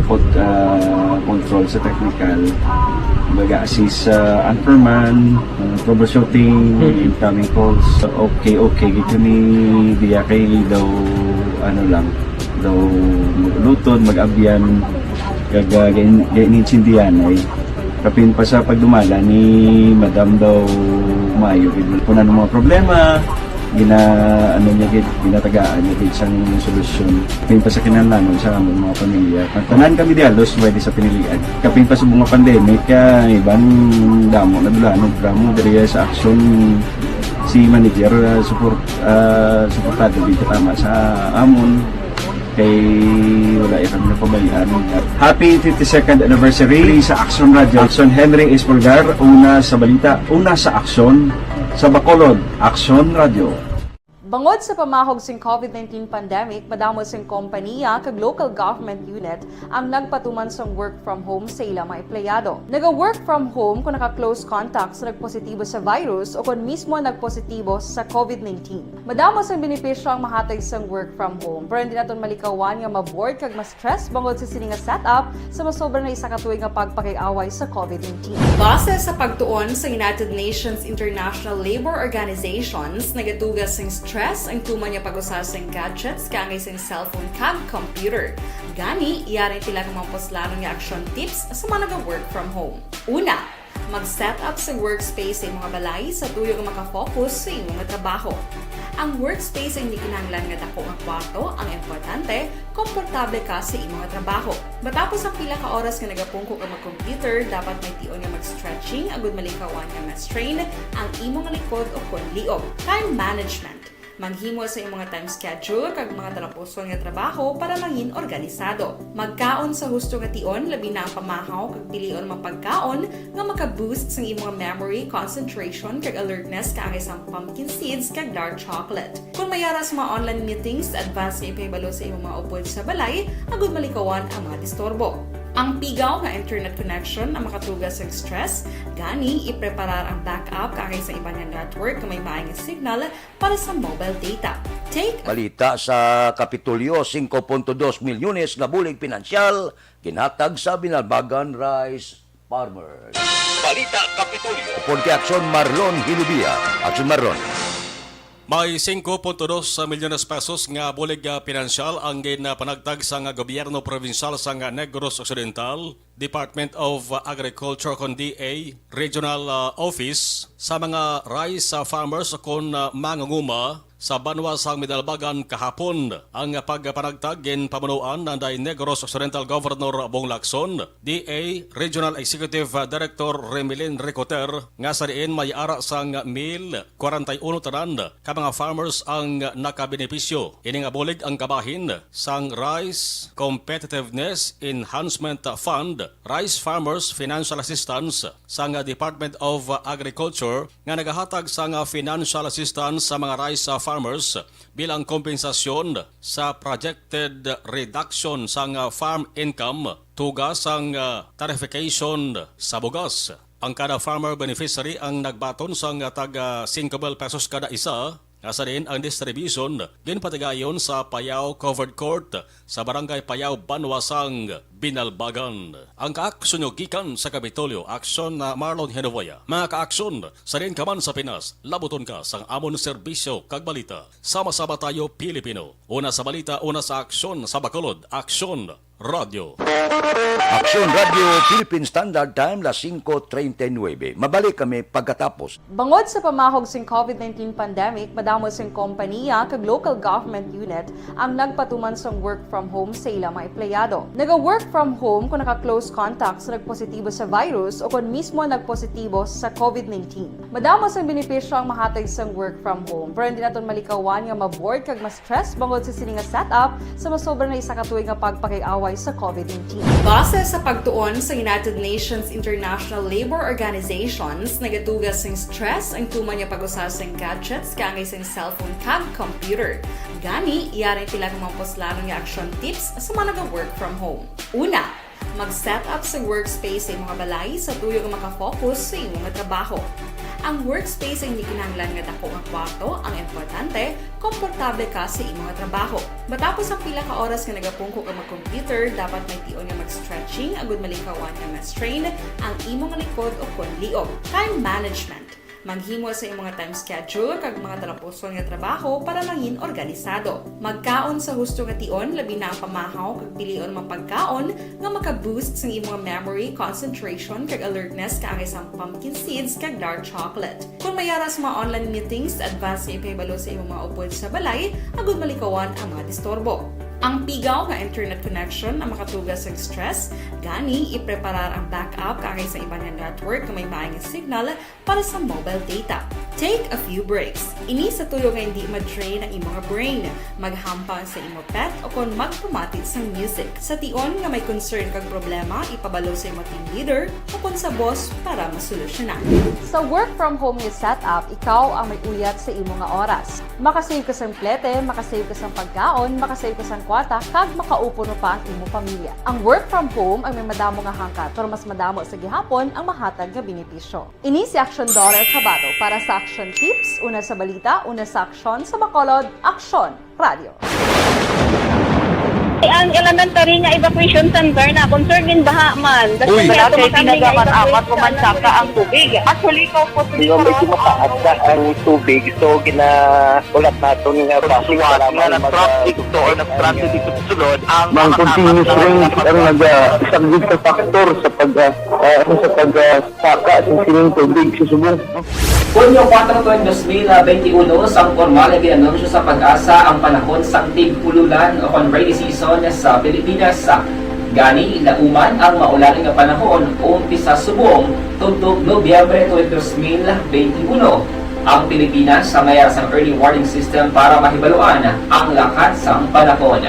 pod, ah, control sa technical. Baga assist sa anchorman, ah, troubleshooting, incoming calls. Okay, okay. Gid kami diya kay daw ano lang, daw maglutod, mag-abyan. Kag ah, gain- gainintsindihan ay kapin pa sa pagdumala ni Madam daw maayo gid. Kung ano mga problema, gina ano niya gid, ginatagaan niya gid sang solusyon. Kapin pa sa kinahanglanon sa amon mga pamilya. Ang tanan kami di halos pwede sa pinilian. Kapin pa sa mga pandemic, kay iban damo na dulanon, damo diri sa aksyon si manager, ah, support, ah, suportado gid tama sa amon. Kay wala ya kami napabayaan. Happy fifty-second anniversary sa Action Radio. Action Henry Espolgar, una sa balita, una sa aksyon, sa Bacolod, Action Radio. Bangod sa pamahog sing COVID nineteen pandemic, madamo sing kompaniya kag local government unit ang nagpatuman sang work from home sa ila mga empleyado. Naga-work from home kung naka-close contact sa nagpositibo sa virus o kon mismo nagpositibo sa COVID nineteen. Madamo sang benepisyo ang mahatag sang work from home, pero hindi naton malikawan nga ma-bored kag ma-stress bangod sa sini nga setup sa masobra na isa ka tuig nga pagpakig-away sa COVID nineteen. Base sa pagtuon sa United Nations International Labour Organizations, nagatuga sing stress ang tuman nga pag-usa sing gadgets kaangay sing cellphone kag computer. Gani, yari ang pila ka mga puslanon nga action tips sa mga naga-work from home. Una, mag-set up sa workspace sa imong balay sa tuyo nga makafocus sa imong trabaho. Ang workspace ay hindi kinahanglan nga dako nga kwarto, ang importante, komportable ka sa imong trabaho. Matapos ang pila ka oras nga nagapungko ka mag-computer, dapat may tion nga mag-stretching agud malikawan nga ma-strain ang imong likod o kon liog. Time management. Maghimo sa imong time schedule kag mga talapuson nga trabaho para mangin organisado. Magkaon sa husto nga tion, labi na ang pamahaw kag pilion mga pagkaon nga maka-boost sang imong memory, concentration kag alertness kaangay sang pumpkin seeds kag dark chocolate. Kung may ara sa mga online meetings, advance nga ipahibalo sa imong mga upod sa balay agud malikawan ang mga disturbo. Ang pigaw nga internet connection ang makatuga sa stress, gani ipreparar ang backup kaangay sa iban nga network nga may maay nga signal para sa mobile data. Take Balita sa Kapitolyo, singko punto dos milyones nga bulig pinansyal ginhatag sa Binalbagan Rice Farmers. Balita Kapitolyo. Upod kay Aksyon Marlon Hilubia. Aksyon Marlon. May singko punto dos milyones pesos nga bulig, ah, pinansyal ang ginapanagtag sang gobyerno probinsyal sang Negros Occidental, Department of Agriculture kon D A, Regional, ah, Office sa mga rice, ah, farmers kon, ah, mangunguma sa banwa sang Midalbagan kahapon. Ang pagpanagtag ginpamunuan ni Negros Occidental Governor Bong Lacson, D A Regional Executive Director Remilin Ricoter, nga sa diin may ara sang mil kwarenta y uno tanan ka mga farmers ang nakabenepisyo. Ini nga bulig ang kabahin sang Rice Competitiveness Enhancement Fund, Rice Farmers Financial Assistance sang Department of Agriculture nga nagahatag sang financial assistance sa mga rice farmers bilang kompensasyon sa projected reduction sang farm income tuga sang tarification sa bugas. Ang kada farmer beneficiary ang nagbaton sang tag singko mil pesos kada isa, nga sa diin ang distribution ginpatigayon sa Payao Covered Court sa Barangay Payao, Banwa sang Binalbagan ang kaaksyon nyo gikan sa Kapitolyo, aksyon na Marlon Henovoya. Mga kaaksyon, sa diin ka man sa Pinas, labuton ka sang amon serbisyo kag balita. Sama-sama tayo, Pilipino. Una sa balita, una sa aksyon, sa Bacolod, Aksyon Radyo. Aksyon Radyo, Philippine Standard Time, las singko treinta y nuebe. Mabalik kami pagkatapos. Bangod sa pamahog sing covid nineteen pandemic, madamo sing kompaniya kag local government unit ang nagpatuman sang work from home sa ila mga empleyado. Naga-work from home kung naka-close contact sa nagpositibo sa virus o kon mismo nagpositibo sa covid nineteen. Madamo sang benepisyo ang mahatag sang work from home, pero hindi naton malikawan nga ma-bored kag ma-stress bangod sa sini nga setup sa masobra na isa ka tuig nga pagpakig-away sa covid nineteen. Base sa pagtuon sa United Nations International Labour Organizations, nagatuga sing stress ang tuman nga pag-usa sing gadgets kaangay sing cellphone kag computer. Gani, yari ang pila ka mga puslanon nga action tips sa mga naga-work from home. Una, mag-set up sa workspace sa imong balay sa tuyo nga makafocus sa imong trabaho. Ang workspace ay hindi kinahanglan nga dako nga kwarto, ang importante, komportable ka sa imong trabaho. Matapos ang pila ka oras nga nagapungko ka mag-computer, dapat may tion nga mag-stretching agud malikawan nga ma-strain ang imong likod o kon liog. Time management. Maghimo sa imong time schedule kag mga talapuson nga trabaho para mangin organisado. Magkaon sa husto nga tion, labi na ang pamahaw kag pilion mga pagkaon nga maka-boost sa imong memory, concentration, kag alertness kaangay sang pumpkin seeds kag dark chocolate. Kung may ara sa mga online meetings, advance nga ipahibalo sa imong mga upod sa balay agud malikawan ang mga disturbo. Ang pigaw nga internet connection ang makatuga sang stress, gani ipreparar ang backup kaangay sa iban nga network nga may maayong signal para sa mobile data. Take a few breaks. Ini sa tuyo nga hindi ma-drain ang imong brain. Maghampang sa imo pet o kon magpamati sang music. Sa tion nga may concern kag problema, ipabalo sa imo team leader o kon sa boss para masolusyonan. Sa work from home nga setup, ikaw ang may uyat sa imo nga oras. Makasave ka sang plete, makasave ka sang pagkaon, makasave ka sang kwarta, kag makaupod pa ang imo pamilya. Ang work from home ang may madamo nga hangkat, pero mas madamo sa gihapon ang mahatag nga benepisyo. Ini si Action Daughter Cabato para sa Action Tips, una sa balita, una sa aksyon, sa Bacolod, Aksyon Radyo. Ang elementary nga evacuation center na concern din baha man. Uy. Kasi wala to kami nga evacuation. Apat ko man saka ang tubig. Actually, ko po. Medyo mataas na ang tubig, so ginaulat naton nga basi nga nag-traffic to or nag-traffic dito sa sulod ang mga continuous rain ang naga-, isa gid ka factor sa pag, ah, ah, sa pag, ah, saka sa sining tubig sa subong. Hunyo kuwatro tuig dos mil benti uno, sang pormal nga gin-anunsyo sa PAGASA ang panahon sang tig-ululan o kon rainy season sa Pilipinas. Gani, nauman ang maulan nga panahon umpisa subong tubtob Nobyembre tuig dos mil benti uno. Ang Pilipinas may ara sang early warning system para mahibaluan ang lakat sang panahon.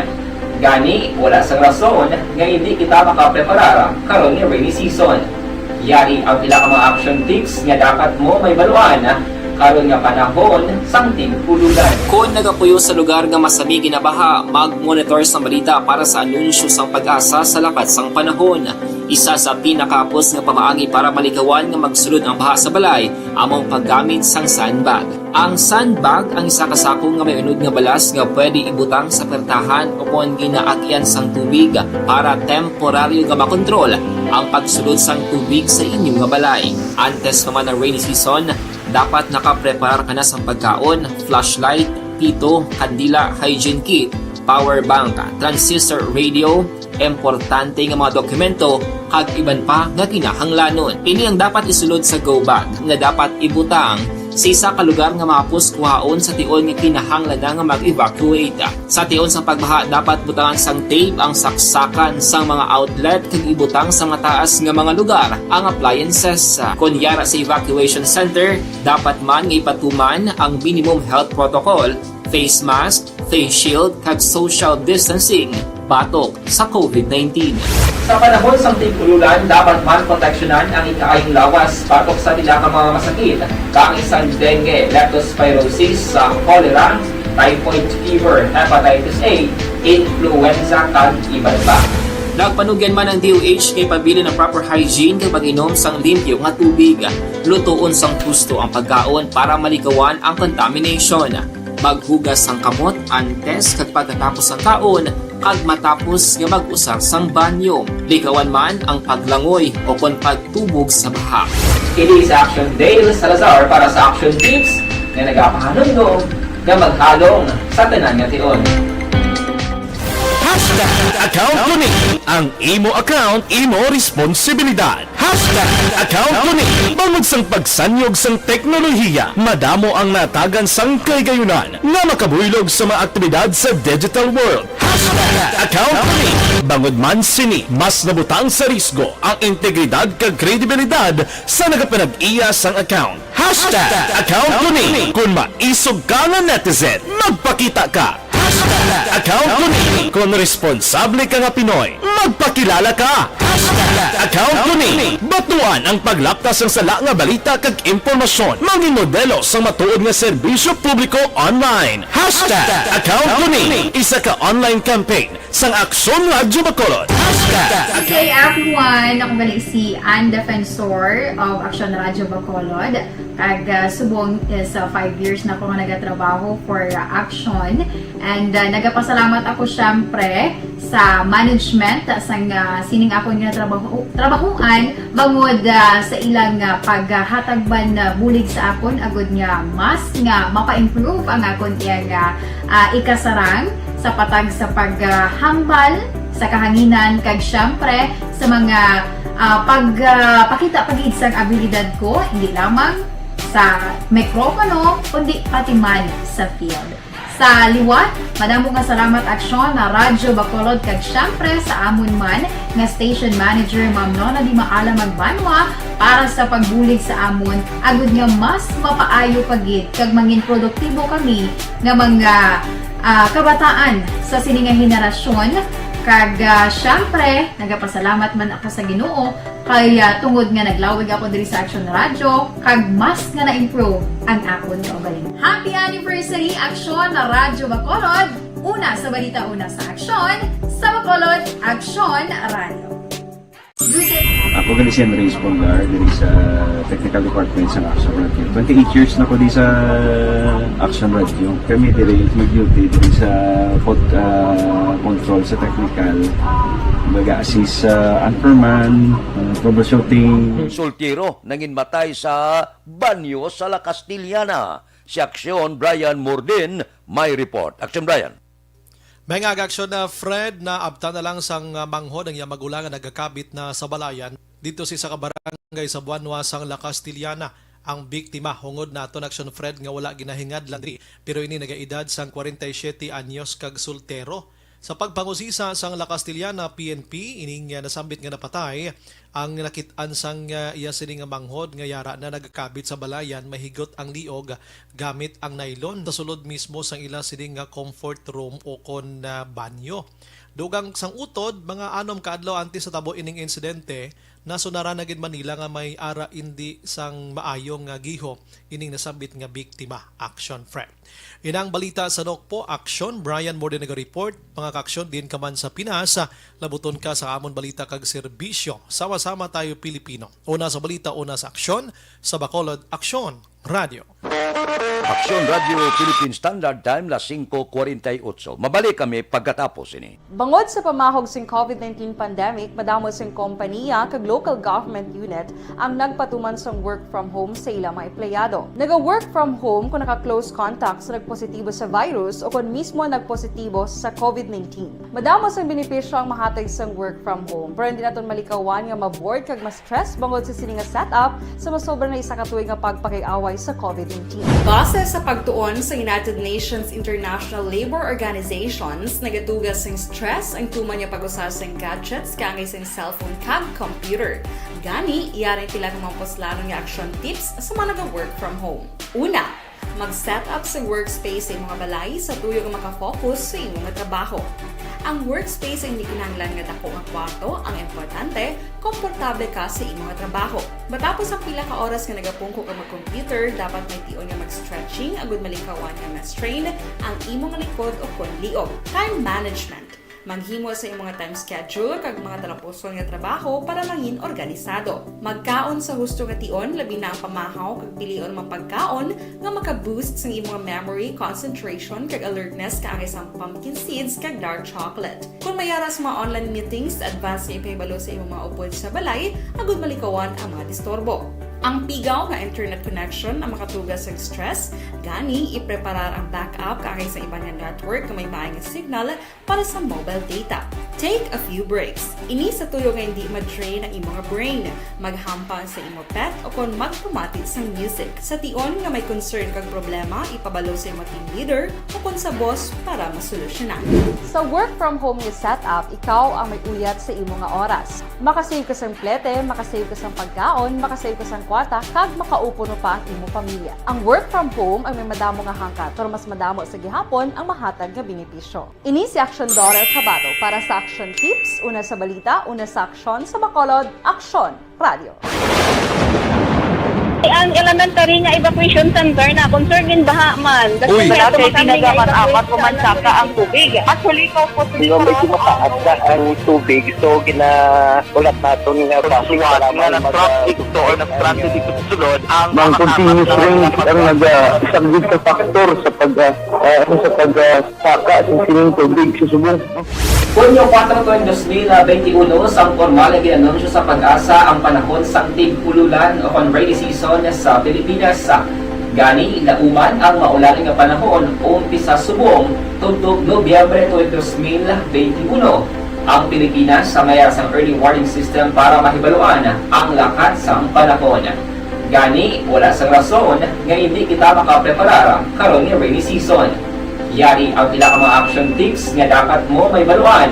Gani, wala sang rason nga hindi kita makapreparar karon nga rainy season. Yari ang pila ka mga action tips nga dapat mo mahibaluan karon nga panahon sang tig-ululan. Kon nagapuyo sa lugar nga masami ginabaha, mag-monitor sang balita para sa anunsyo sang PAGASA sa lakat sang panahon. Isa sa pinakahapos nga pamaagi para malikawan nga magsulod ang baha sa balay amo ang paggamit sang sandbag. Ang sandbag ang isa ka sako nga may unod nga balas nga pwede ibutang sa pertahan o kon ginaagyan sang tubig para temporaryo nga makontrol ang pagsulod sang tubig sa inyo nga balay. Antes pa man ang rainy season, dapat nakapreparar ka na sang pagkaon, flashlight, pito, kandila, hygiene kit, power bank, transistor radio, importante nga mga dokumento, kag iban pa nga kinahanglanon. Ini ang dapat isulod sa go bag nga dapat ibutang sa isa ka lugar nga mahapos kuhaon sa tion nga kinahanglan na nga mag-evacuate. Sa tion sa pagbaha, dapat butangan sang tape ang saksakan sang mga outlet kag ibutang sa mataas nga mga lugar ang appliances. Kon yara sa evacuation center, dapat man nga ipatuman ang minimum health protocol, face mask, face shield, kag social distancing batok sa covid nineteen. Sa panahon sang tig-ululan, dapat man proteksyonan ang ikaayong lawas batok sa pila ka mga masakit, kaangay sang dengue, leptospirosis, sa cholera, typhoid fever, hepatitis A, influenza, kag iban pa. Nagpanugyan man ang D O H kay pabilin ang proper hygiene kag pag-inom sang limpyo nga tubig, lutoon sang husto ang pagkaon para malikawan ang contamination. Maghugas sang kamot antes kag pagkatapos sang kaon, Kag matapos nga mag-usar sang banyo, likawan man ang paglangoy o kon pagtubog sa baha. Kini si Action Dale Salazar para sa Action Tips nga nagapahanumdom nga maghalong sa tanan nga tion. Hashtag account ko ni. Ang imo account, imo responsibilidad. Hashtag account ko ni. Bangod sang pagsanyog sang teknolohiya, madamo ang natagan sang kahigayunan nga makabuylog sa mga aktibidad sa digital world. Hashtag account ko ni. Bangod man sini, mas nabutang sa risgo ang integridad kag kredibilidad sa nagapanag-iya sang account. Hashtag account ko ni. Kung maisog ka nga netizen, magpakita ka. Hashtag account ko ni. Kung responsable ka nga Pinoy, magpakilala ka. Hashtag account ko ni. Batuan ang paglapta sang sala nga balita kag impormasyon. Mangin modelo sang matuod nga serbisyo publiko online. Hashtag account ko ni. Isa ka online campaign sang Aksyon Radyo Bacolod. Hashtag Good day, everyone! Ako gali si Ann Defensor of Action Radyo Bacolod. Kag ah, subong is ah, five years na ako nga nagatrabaho for ah, Action. And ah, nagapasalamat ako syempre sa management sang ah, sining akon nga trabaho, trabahuan bangod ah, sa ilang ah, paghatag man ah, bulig sa akon agud nga mas nga mapa-improve ang akon iyang ah, ah, ikasarang sa patag sa paghambal sa kahanginan kag siyempre sa mga ah, pagpakita pa gid sang abilidad ko, hindi lamang sa mikropono kundi pati man sa field. Sa liwat, madamo nga salamat Aksyon na Radyo Bacolod kag siyempre sa amon man nga station manager Ma'am Nona Di Maala Magbanwa para sa pagbulig sa amon agud nga mas mapaayo pa gid kag mangin produktibo kami nga mga ah, kabataan sa sini nga henerasyon. Kag ah, syempre, nagapasalamat man ako sa Ginoo kay ah, tungod nga naglawig ako diri sa Action Radio kag mas nga na-improve ang akon kaugalingon. Happy anniversary Action Radyo Bacolod! Una sa balita, una sa aksyon, sa Bacolod Action Radio. Ako gali si Andres Pongar diri sa Technical Department sa Action Radio. Twenty-eight years na ko di sa Action Radio. Kami diri mag-duty diri sa pod, ah, control sa technical. Mag-assist sa anchorman, ah, troubleshooting. Soltero nangin matay sa banyo sa La Castellana. Si Aksyon Brian Mordin may report. Aksyon Brian. May nga aksyon na Fred, naabtan na lang sang ah, manghod ang iyang magulang nga nagakabit na sa balayan didto sa isa ka barangay sa Buanwa sang La Castellana ang biktima. Hungod naton Aksyon Fred nga wala ginahingadlan diri, pero ini nagaedad sang kwarenta y siyete anyos kag soltero. Sa pagpangusisa sang La Castellana P N P, ining ah, nasambit nga napatay ang nakit-an sang ah, iya sini nga manghod nga yara na nagakabit sa balayan, mahigot ang liog gamit ang nylon sa sulod mismo sang ila sini nga comfort room o kon ah, banyo. Dugang sang utod, mga anom ka adlaw antes sa tabo ining insidente, nasunaran na gid man nila nga may ara indi sang maayo nga giho ining nasambit nga biktima. Action Fred. Inang balita sa Nokpo, Aksyon, Brian Morde naga-report. Mga kaaksyon, diin ka man sa Pinas, labuton ka sa amon balita kag serbisyo. Sama-sama tayo, Pilipino. Una sa balita, una sa aksyon, sa Bacolod, Aksyon, Radyo. Aksyon Radio Philippine Standard Time, las singko kwarenta y otso. Mabalik kami pagkatapos ini. Bangod sa pamahog sing COVID nineteen pandemic, madamo sing kompaniya kag local government unit ang nagpatuman sang work from home sa ila mga empleyado. Naga-work from home kung naka-close contact sa nagpositibo sa virus o kon mismo nagpositibo sa COVID nineteen. Madamo sang benepisyo ang mahatag sang work from home, pero hindi naton malikawan nga ma-bored kag ma-stress bangod sa sini nga setup sa masobra na isa ka tuig nga pagpakig-away sa COVID nineteen. Base sa pagtuon sa United Nations International Labor Organizations, nagaduga sing stress ang tuman nga pag-usa sing gadgets kaangay sing cellphone kag computer. Gani, yari ang pila ka mga puslanon nga action tips sa mga naga-work from home. Una, mag-set up sa workspace sa imong balay sa tuyo nga makafocus sa imong trabaho. Ang workspace ay hindi kinahanglan nga dako nga kwarto, ang importante, komportable ka sa imong trabaho. Matapos ang pila ka oras nga nagapungko ka mag-computer, dapat may tion nga mag-stretching agud malikawan nga ma-strain ang imong likod o kon liog. Time management. Maghimo sa imong time schedule kag mga talapuson nga trabaho para mangin organisado. Magkaon sa husto nga tion, labi na ang pamahaw kag pilion mga pagkaon nga maka-boost sa imong memory, concentration, kag alertness kaangay sang pumpkin seeds kag dark chocolate. Kung may ara sa mga online meetings, advance nga ipahibalo sa imong mga upod sa balay agud malikawan ang mga disturbo. Ang pigaw nga internet connection ang makatuga sa stress, gani ipreparar ang backup kaangay sa iban nga network nga may maay nga signal para sa mobile data. Take a few breaks. Ini sa tuyo nga hindi ma-drain ang imo nga brain. Maghampang sa imo pet o kon magpamati sang music. Sa tion nga may concern kag problema, ipabalo sa imo team leader o kon sa boss para masolusyonan. Sa work from home nga setup, ikaw ang may uyat sa imo nga oras. Makasave ka sang plete, makasave ka sang pagkaon, makasave ka sang kwarta, kag makaupuno pa ang imo pamilya. Ang work from home ang may madamo nga hangkat, pero mas madamo sa gihapon ang mahatag nga benepisyo. Ini si Action Daughter Kabato para sa Action Tips, una sa balita, una sa aksyon, sa Bacolod, Aksyon Radio. Ang elementary nga evacuation center na concern din baha man. Uy. Kasi wala kami nga tinaga man evacuation apat o man center. Saka ang tubig. Actually, ikaw po, medyo mataas na ang tubig, so ginaulat naton nga traffic. Suwat nga nag-traffic to or nag-transit dito sa sulod ang mga continuous rain ang nag-, ah, isang sa factor sa pag, ah, ah, sa pag, ah, saka sa sining tubig sa subong. Hunyo kuwatro tuig dos mil benti uno, sang pormal nga gin-anunsyo sa PAGASA ang panahon sang tig-ululan o kon rainy season sa Pilipinas. Gani, nauman ang maulan nga panahon umpisa subong tubtob Nobyembre tuig dos mil benti uno. Ang Pilipinas may ara sang early warning system para mahibaluan ang lakat sang panahon. Gani, wala sang rason nga indi kita makapreparar karon nga rainy season. Yari ang pila ka mga action tips nga dapat mo mahibaluan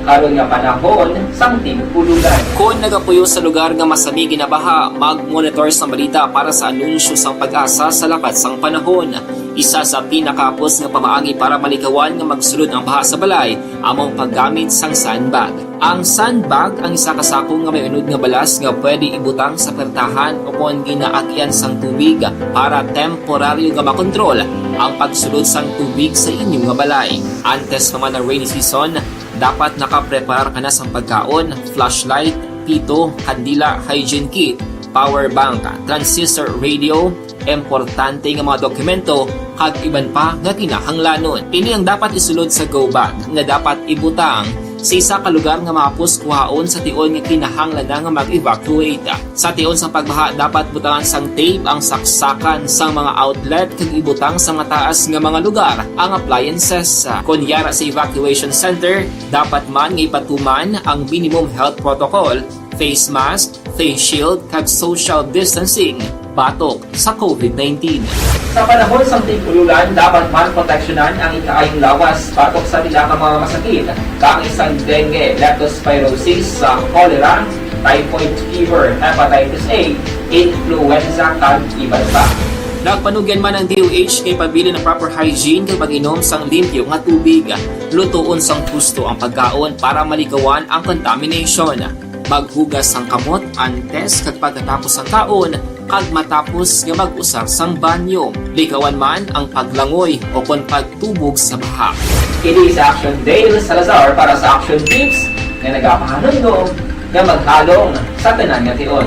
karon nga panahon sang tig-ululan. Kon nagapuyo sa lugar nga masami ginabaha, mag-monitor sang balita para sa anunsyo sang PAGASA sa lakat sang panahon. Isa sa pinakahapos nga pamaagi para malikawan nga magsulod ang baha sa balay amo ang paggamit sang sandbag. Ang sandbag ang isa ka sako nga may unod nga balas nga pwede ibutang sa pertahan o kon ginaagyan sang tubig para temporaryo nga makontrol ang pagsulod sang tubig sa inyo nga balay. Antes pa man ang rainy season, dapat nakapreparar ka na sang pagkaon, flashlight, pito, kandila, hygiene kit, power bank, transistor radio, importante nga mga dokumento, kag iban pa nga kinahanglanon. Ini ang dapat isulod sa go bag nga dapat ibutang sa isa ka lugar nga mahapos kuhaon sa tion nga kinahanglan na nga mag-evacuate. Sa tion sa pagbaha, dapat butangan sang tape ang saksakan sang mga outlet kag ibutang sa mataas nga mga lugar ang appliances. Kon yara sa evacuation center, dapat man nga ipatuman ang minimum health protocol, face mask, face shield, kag social distancing batok sa COVID nineteen. Sa panahon sang tig-ululan, dapat man proteksyonan ang ikaayong lawas batok sa pila ka mga masakit, kaangay sang dengue, leptospirosis, sa cholera, typhoid fever, hepatitis A, influenza, kag iban pa. Nagpanugyan man ang D O H kay pabilin ang proper hygiene kag pag-inom sang limpyo nga tubig. Lutoon sang husto ang pagkaon para malikawan ang contamination. Maghugas sang kamot antes kag pagkatapos sang kaon, kag matapos nga mag-usar sang banyo. Likawan man ang paglangoy o kon pagtubog sa baha. Ini si Action Dale Salazar para sa Action Tips nga nagapahanumdom nga maghalong sa tanan nga tion.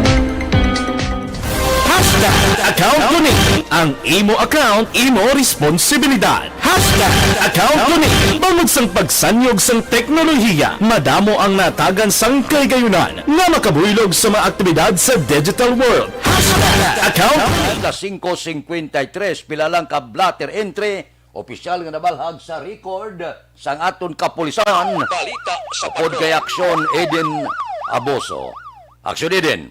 Hashtag account ko ni. Ang imo account, imo responsibilidad. Hashtag account ko ni. Bangod sang pagsanyog sang teknolohiya, madamo ang natagan sang kahigayonan nga makabuylog sa mga aktibidad sa digital world. Hashtag account ko ni. Alas singko singkwenta y tres, pila lang ka blotter entry, opisyal nga nabalhag sa record sang aton kapulisan. Balita sa Upod kay Aksyon, Eden Aboso. Aksyon, Eden.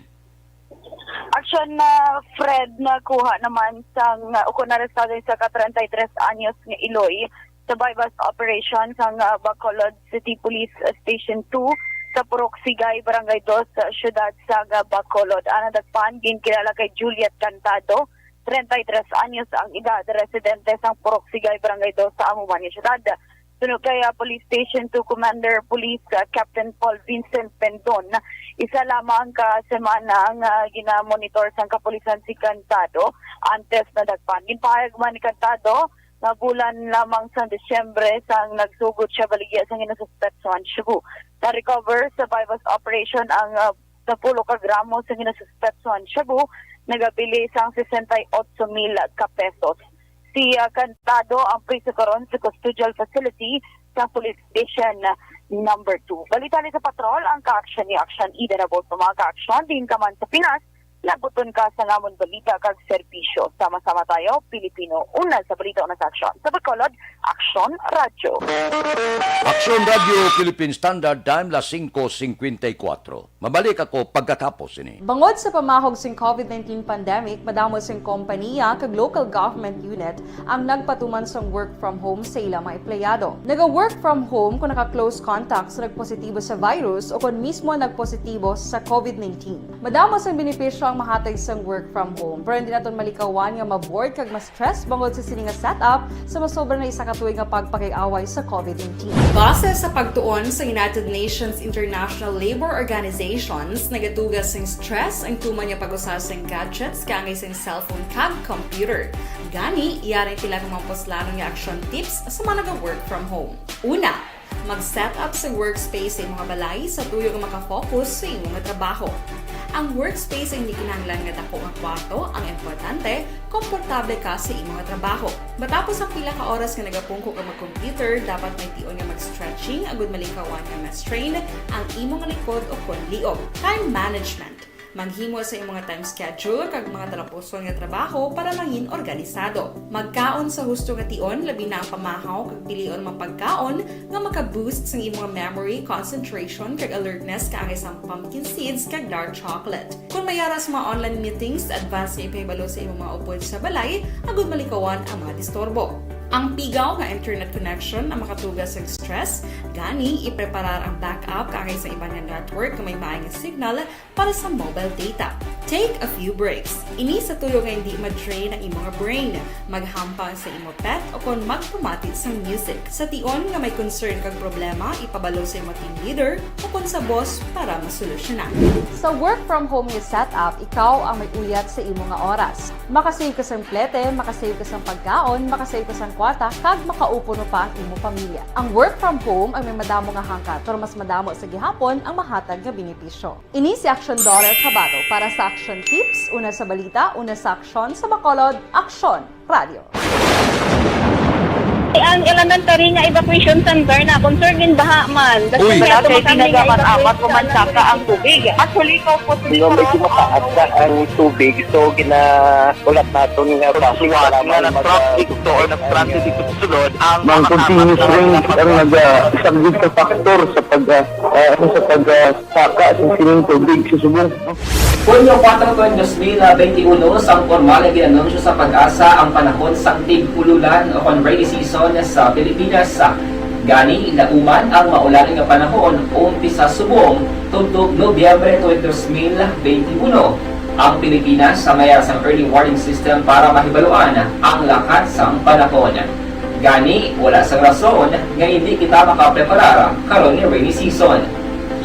Aksyon na Fred, nakuha naman sang, uh, ukon arestado sa ka treinta y tres anyos nga iloy sa buy-bust operation sang, uh, Bacolod City Police Station two sa Purok Sigay, Barangay Dos, sa siyudad sang, uh, Bacolod. Ang nadakpan, ginkilala kay Juliet Cantado, treinta y tres anyos ang edad, residente sang Purok Sigay, Barangay Dos sa amo man nga siyudad. Suno kay, ah, Police Station two Commander Police, ah, Captain Paul Vincent Pendon, isa lamang ka semana ang, ah, ginamonitor sang kapulisan si Cantado antes nadakpan. Ginpahayag man ni Cantado nga bulan lamang sa Disyembre sang nagsugod siya baligya sang ginasuspetsohan sa Cebu. Na-recover sa buy-bust operation ang, ah, napulo ka gramo sa ginasuspetsohan sa Cebu, nagabili sang sesenta y ocho mil ka pesos. Si, ah, Cantado ang priso karon sa custodial facility sa Police Station Number Two. Balita ni sa Patrol, ang ka-action ni Action Ida na sa mga ka-action, diin ka man sa Pinas, nabuton ka sa nga amon balita kag serbisyo. Sama-sama tayo, Pilipino. Una sa balita, una sa aksyon. Sa Bacolod, Aksyon Radyo. Aksyon Radyo Philippine Standard Time, las singko singkwenta y kuwatro. Mabalik ako pagkatapos ini. Bangod sa pamahog sing covid nineteen pandemic, madamo sing kompaniya kag local government unit ang nagpatuman sang work from home sa ila mga empleyado. Naga-work from home kung naka-close contact sa nagpositibo sa virus o kon mismo nagpositibo sa covid nineteen. Madamo sang benepisyo ang mahatag sang work from home, pero hindi naton malikawan nga ma-bored kag ma-stress bangod sa sini nga setup sa masobra na isa ka tuig nga pagpakig-away sa covid nineteen. Base sa pagtuon sa United Nations International Labour Organizations, nagatuga sing stress ang tuman nga pag-usa sing gadgets kaangay sing cellphone kag computer. Gani, yari ang pila ka mga puslanon nga action tips sa mga naga-work from home. Una, mag-set up sa workspace sa imong balay sa tuyo nga makafocus sa imong trabaho. Ang workspace ay hindi kinahanglan nga dako nga kwarto, ang importante, komportable ka sa imong trabaho. Matapos ang pila ka oras nga nagapungko ka mag-computer, dapat may tion nga mag-stretching agud malikawan nga ma-strain ang imong likod o kon liog. Time management. Maghimo sa imong time schedule kag mga talapuson nga trabaho para mangin organisado. Magkaon sa husto nga tion, labi na ang pamahaw kag pilion mga pagkaon nga maka-boost sang imong memory, concentration, kag alertness kaangay sang pumpkin seeds kag dark chocolate. Kon may ara sa mga online meetings, advance nga ipahibalo sa imong mga upod sa balay agud malikawan ang mga disturbo. Ang pigaw nga internet connection ang makatuga sang stress, gani ipreparar ang backup kaangay sa iban nga network nga may maay nga signal para sa mobile data. Take a few breaks. Ini sa tuyo nga hindi ma-drain ang imong brain. Maghampang sa imo pet o kon magpamati sang music. Sa tion nga may concern kag problema, ipabalo sa imo team leader o kon sa boss para masolusyonan. Sa work from home nga setup, ikaw ang may uyat sa imo nga oras. Makasave ka sang plete, makasave ka sang pagkaon, makasave ka sang kwarta, kag makaupo no pa ang imo pamilya. Ang work from home ang may madamo nga hangkat, pero mas madamo sa gihapon ang mahatag nga benepisyo. Ini si Action Dollar Kabato para sa Action Tips, una sa balita, una sa aksyon, sa Bacolod, Aksyon Radio. Ang elementary nga evacuation center na concern in baha man. Uy, wala kay tinaga man, amat ko man saka ang tubig. Actually, ko po. Di ba, medyo mataas na ang tubig, so ginahulat naton nga basi nga na-traffic to or na-stranded dito sa sulod ang mga continuous rain ang nag-, ah, isa gid ka factor sa pag, ah, ah, ano, sa pag, ah, saka sa sining tubig sa subong, no? Hunyo kuwatro, dos mil benti uno, sang pormal nga gin-anunsyo sa PAGASA ang panahon sang tig-ululan o kon rainy season sa Pilipinas. Gani, nauman ang maulan nga panahon umpisa subong tubtob Nobyembre twenty, dos mil benti uno. Ang Pilipinas may ara sang early warning system para mahibaluan ang lakat sang panahon. Gani, wala sang rason nga hindi kita makapreparar karon ni rainy season.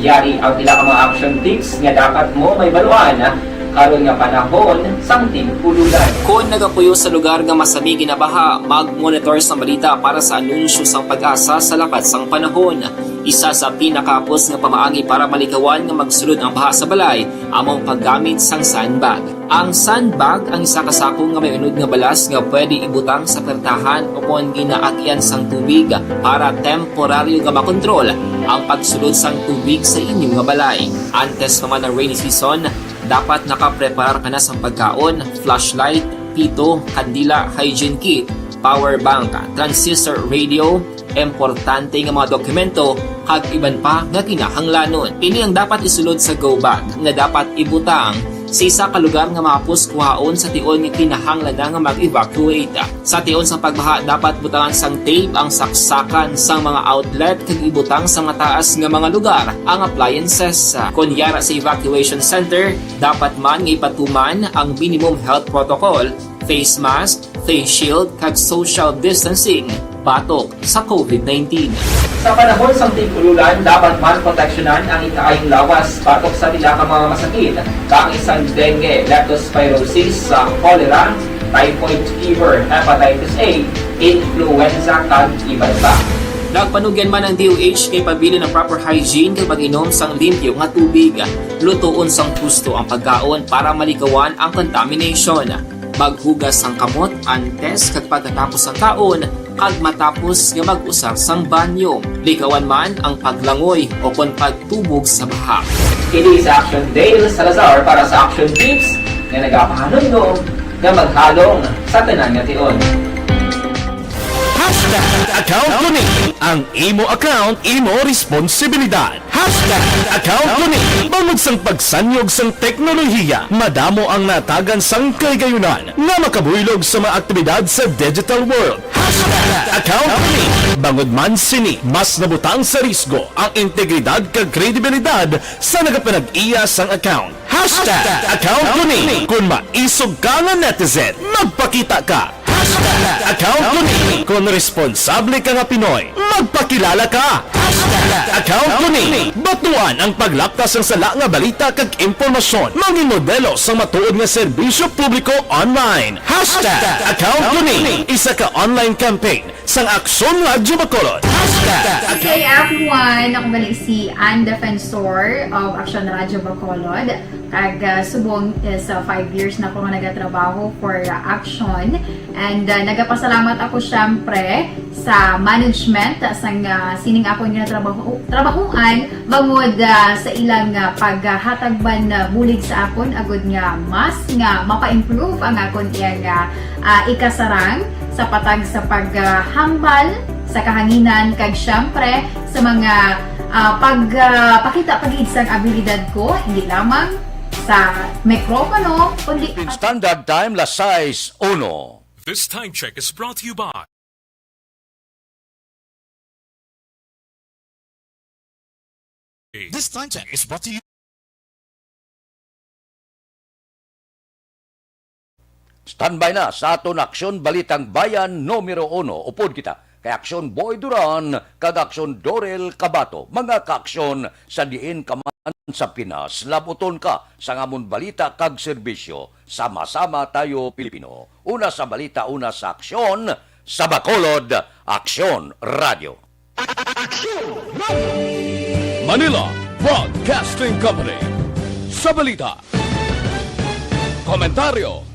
Yari ang pila ka mga action tips nga dapat mo mahibaluan karon nga panahon sang tig-ululan. Kon nagapuyo sa lugar nga masami ginabaha, mag-monitor sang balita para sa anunsyo sang PAGASA sa lakat sang panahon. Isa sa pinakahapos nga pamaagi para malikawan nga magsulod ang baha sa balay amo ang paggamit sang sandbag. Ang sandbag ang isa ka sako nga may unod nga balas nga pwede ibutang sa pertahan o kon ginaagyan sang tubig para temporaryo nga makontrol ang pagsulod sang tubig sa inyo nga balay. Antes pa man ang rainy season, dapat nakapreparar ka na sang pagkaon, flashlight, pito, kandila, hygiene kit, power bank, transistor radio, importante nga mga dokumento, kag iban pa nga kinahanglanon. Ini ang dapat isulod sa go bag nga dapat ibutang sa isa ka lugar nga mahapos kuhaon sa tion nga kinahanglan na nga mag-evacuate. Sa tion sa pagbaha, dapat butangan sang tape ang saksakan sang mga outlet kag ibutang sa mataas nga mga lugar ang appliances. Kon yara sa evacuation center, dapat man nga ipatuman ang minimum health protocol, face mask, face shield, kag social distancing batok sa covid nineteen. Sa panahon sang tig-ululan, dapat man proteksyonan ang ikaayong lawas batok sa pila ka mga masakit, kaangay sang dengue, leptospirosis, sa cholera, typhoid fever, hepatitis A, influenza, kag iban pa. Nagpanugyan man ang D O H nga ipabilin ang proper hygiene kag pag-inom sang limpyo nga tubig. Lutoon sang husto ang pagkaon para malikawan ang contamination. Maghugas sang kamot antes kag pagkatapos sang kaon, kag matapos nga mag-usar sang banyo. Likawan man ang paglangoy o kon pagtubog sa baha. Kini si Action Dale Salazar para sa Action Tips nga nagapahanumdom nga maghalong sa tanan nga tion. Hashtag account ko ni. Ang imo account, imo responsibilidad. Hashtag account ko ni. Bangod sang pagsanyog sang teknolohiya, madamo ang natagan sang kahigayunan nga makabuylog sa mga aktibidad sa digital world. Hashtag account ko ni. Bangod man sini, mas nabutang sa risgo ang integridad kag kredibilidad sa nagapanag-iya sang account. Hashtag account ko ni. Kung maisog ka nga netizen, magpakita ka. Hashtag account ko ni. Kung responsable ka nga Pinoy, magpakilala ka. Hashtag account ko ni. Batuan ang paglapta sang sala nga balita kag impormasyon. Maging modelo sang matuod nga serbisyo publiko online. Hashtag account ko ni. Isa ka online campaign sang Aksyon Radyo Bacolod. Hashtag Hey everyone! Ako gali si Ann Defensor of Action Radyo Bacolod. Kag ah, subong is ah, five years na ko nga nagatrabaho for ah, Action. And ah, nagapasalamat ako syempre sa management sang ah, sining akon nga trabaho, trabahuan bangod ah, sa ilang ah, paghatag man ah, bulig sa akon agud nga mas nga mapa-improve ang akon iyang ah, ah, ikasarang sa patag sa paghambal sa kahanginan kag syempre sa mga ah, pagpakita pa gid sang abilidad ko, hindi lamang sa mikropono, kundi Philippine Standard Time, las sais uno. This time check is brought to you by This time check is brought to you. Standby na sa aton Aksyon Balitang Bayan numero uno. Upod kita kay Aksyon Boy Duran kag Aksyon Dorel Cabato. Mga kaaksyon, sa diin ka man sa Pinas, labuton ka sa amon balita kag serbisyo. Sama-sama tayo, Pilipino. Una sa balita, una sa aksyon, sa Bacolod, Aksyon Radio. Manila Broadcasting Company. Sa balita, komentaryo,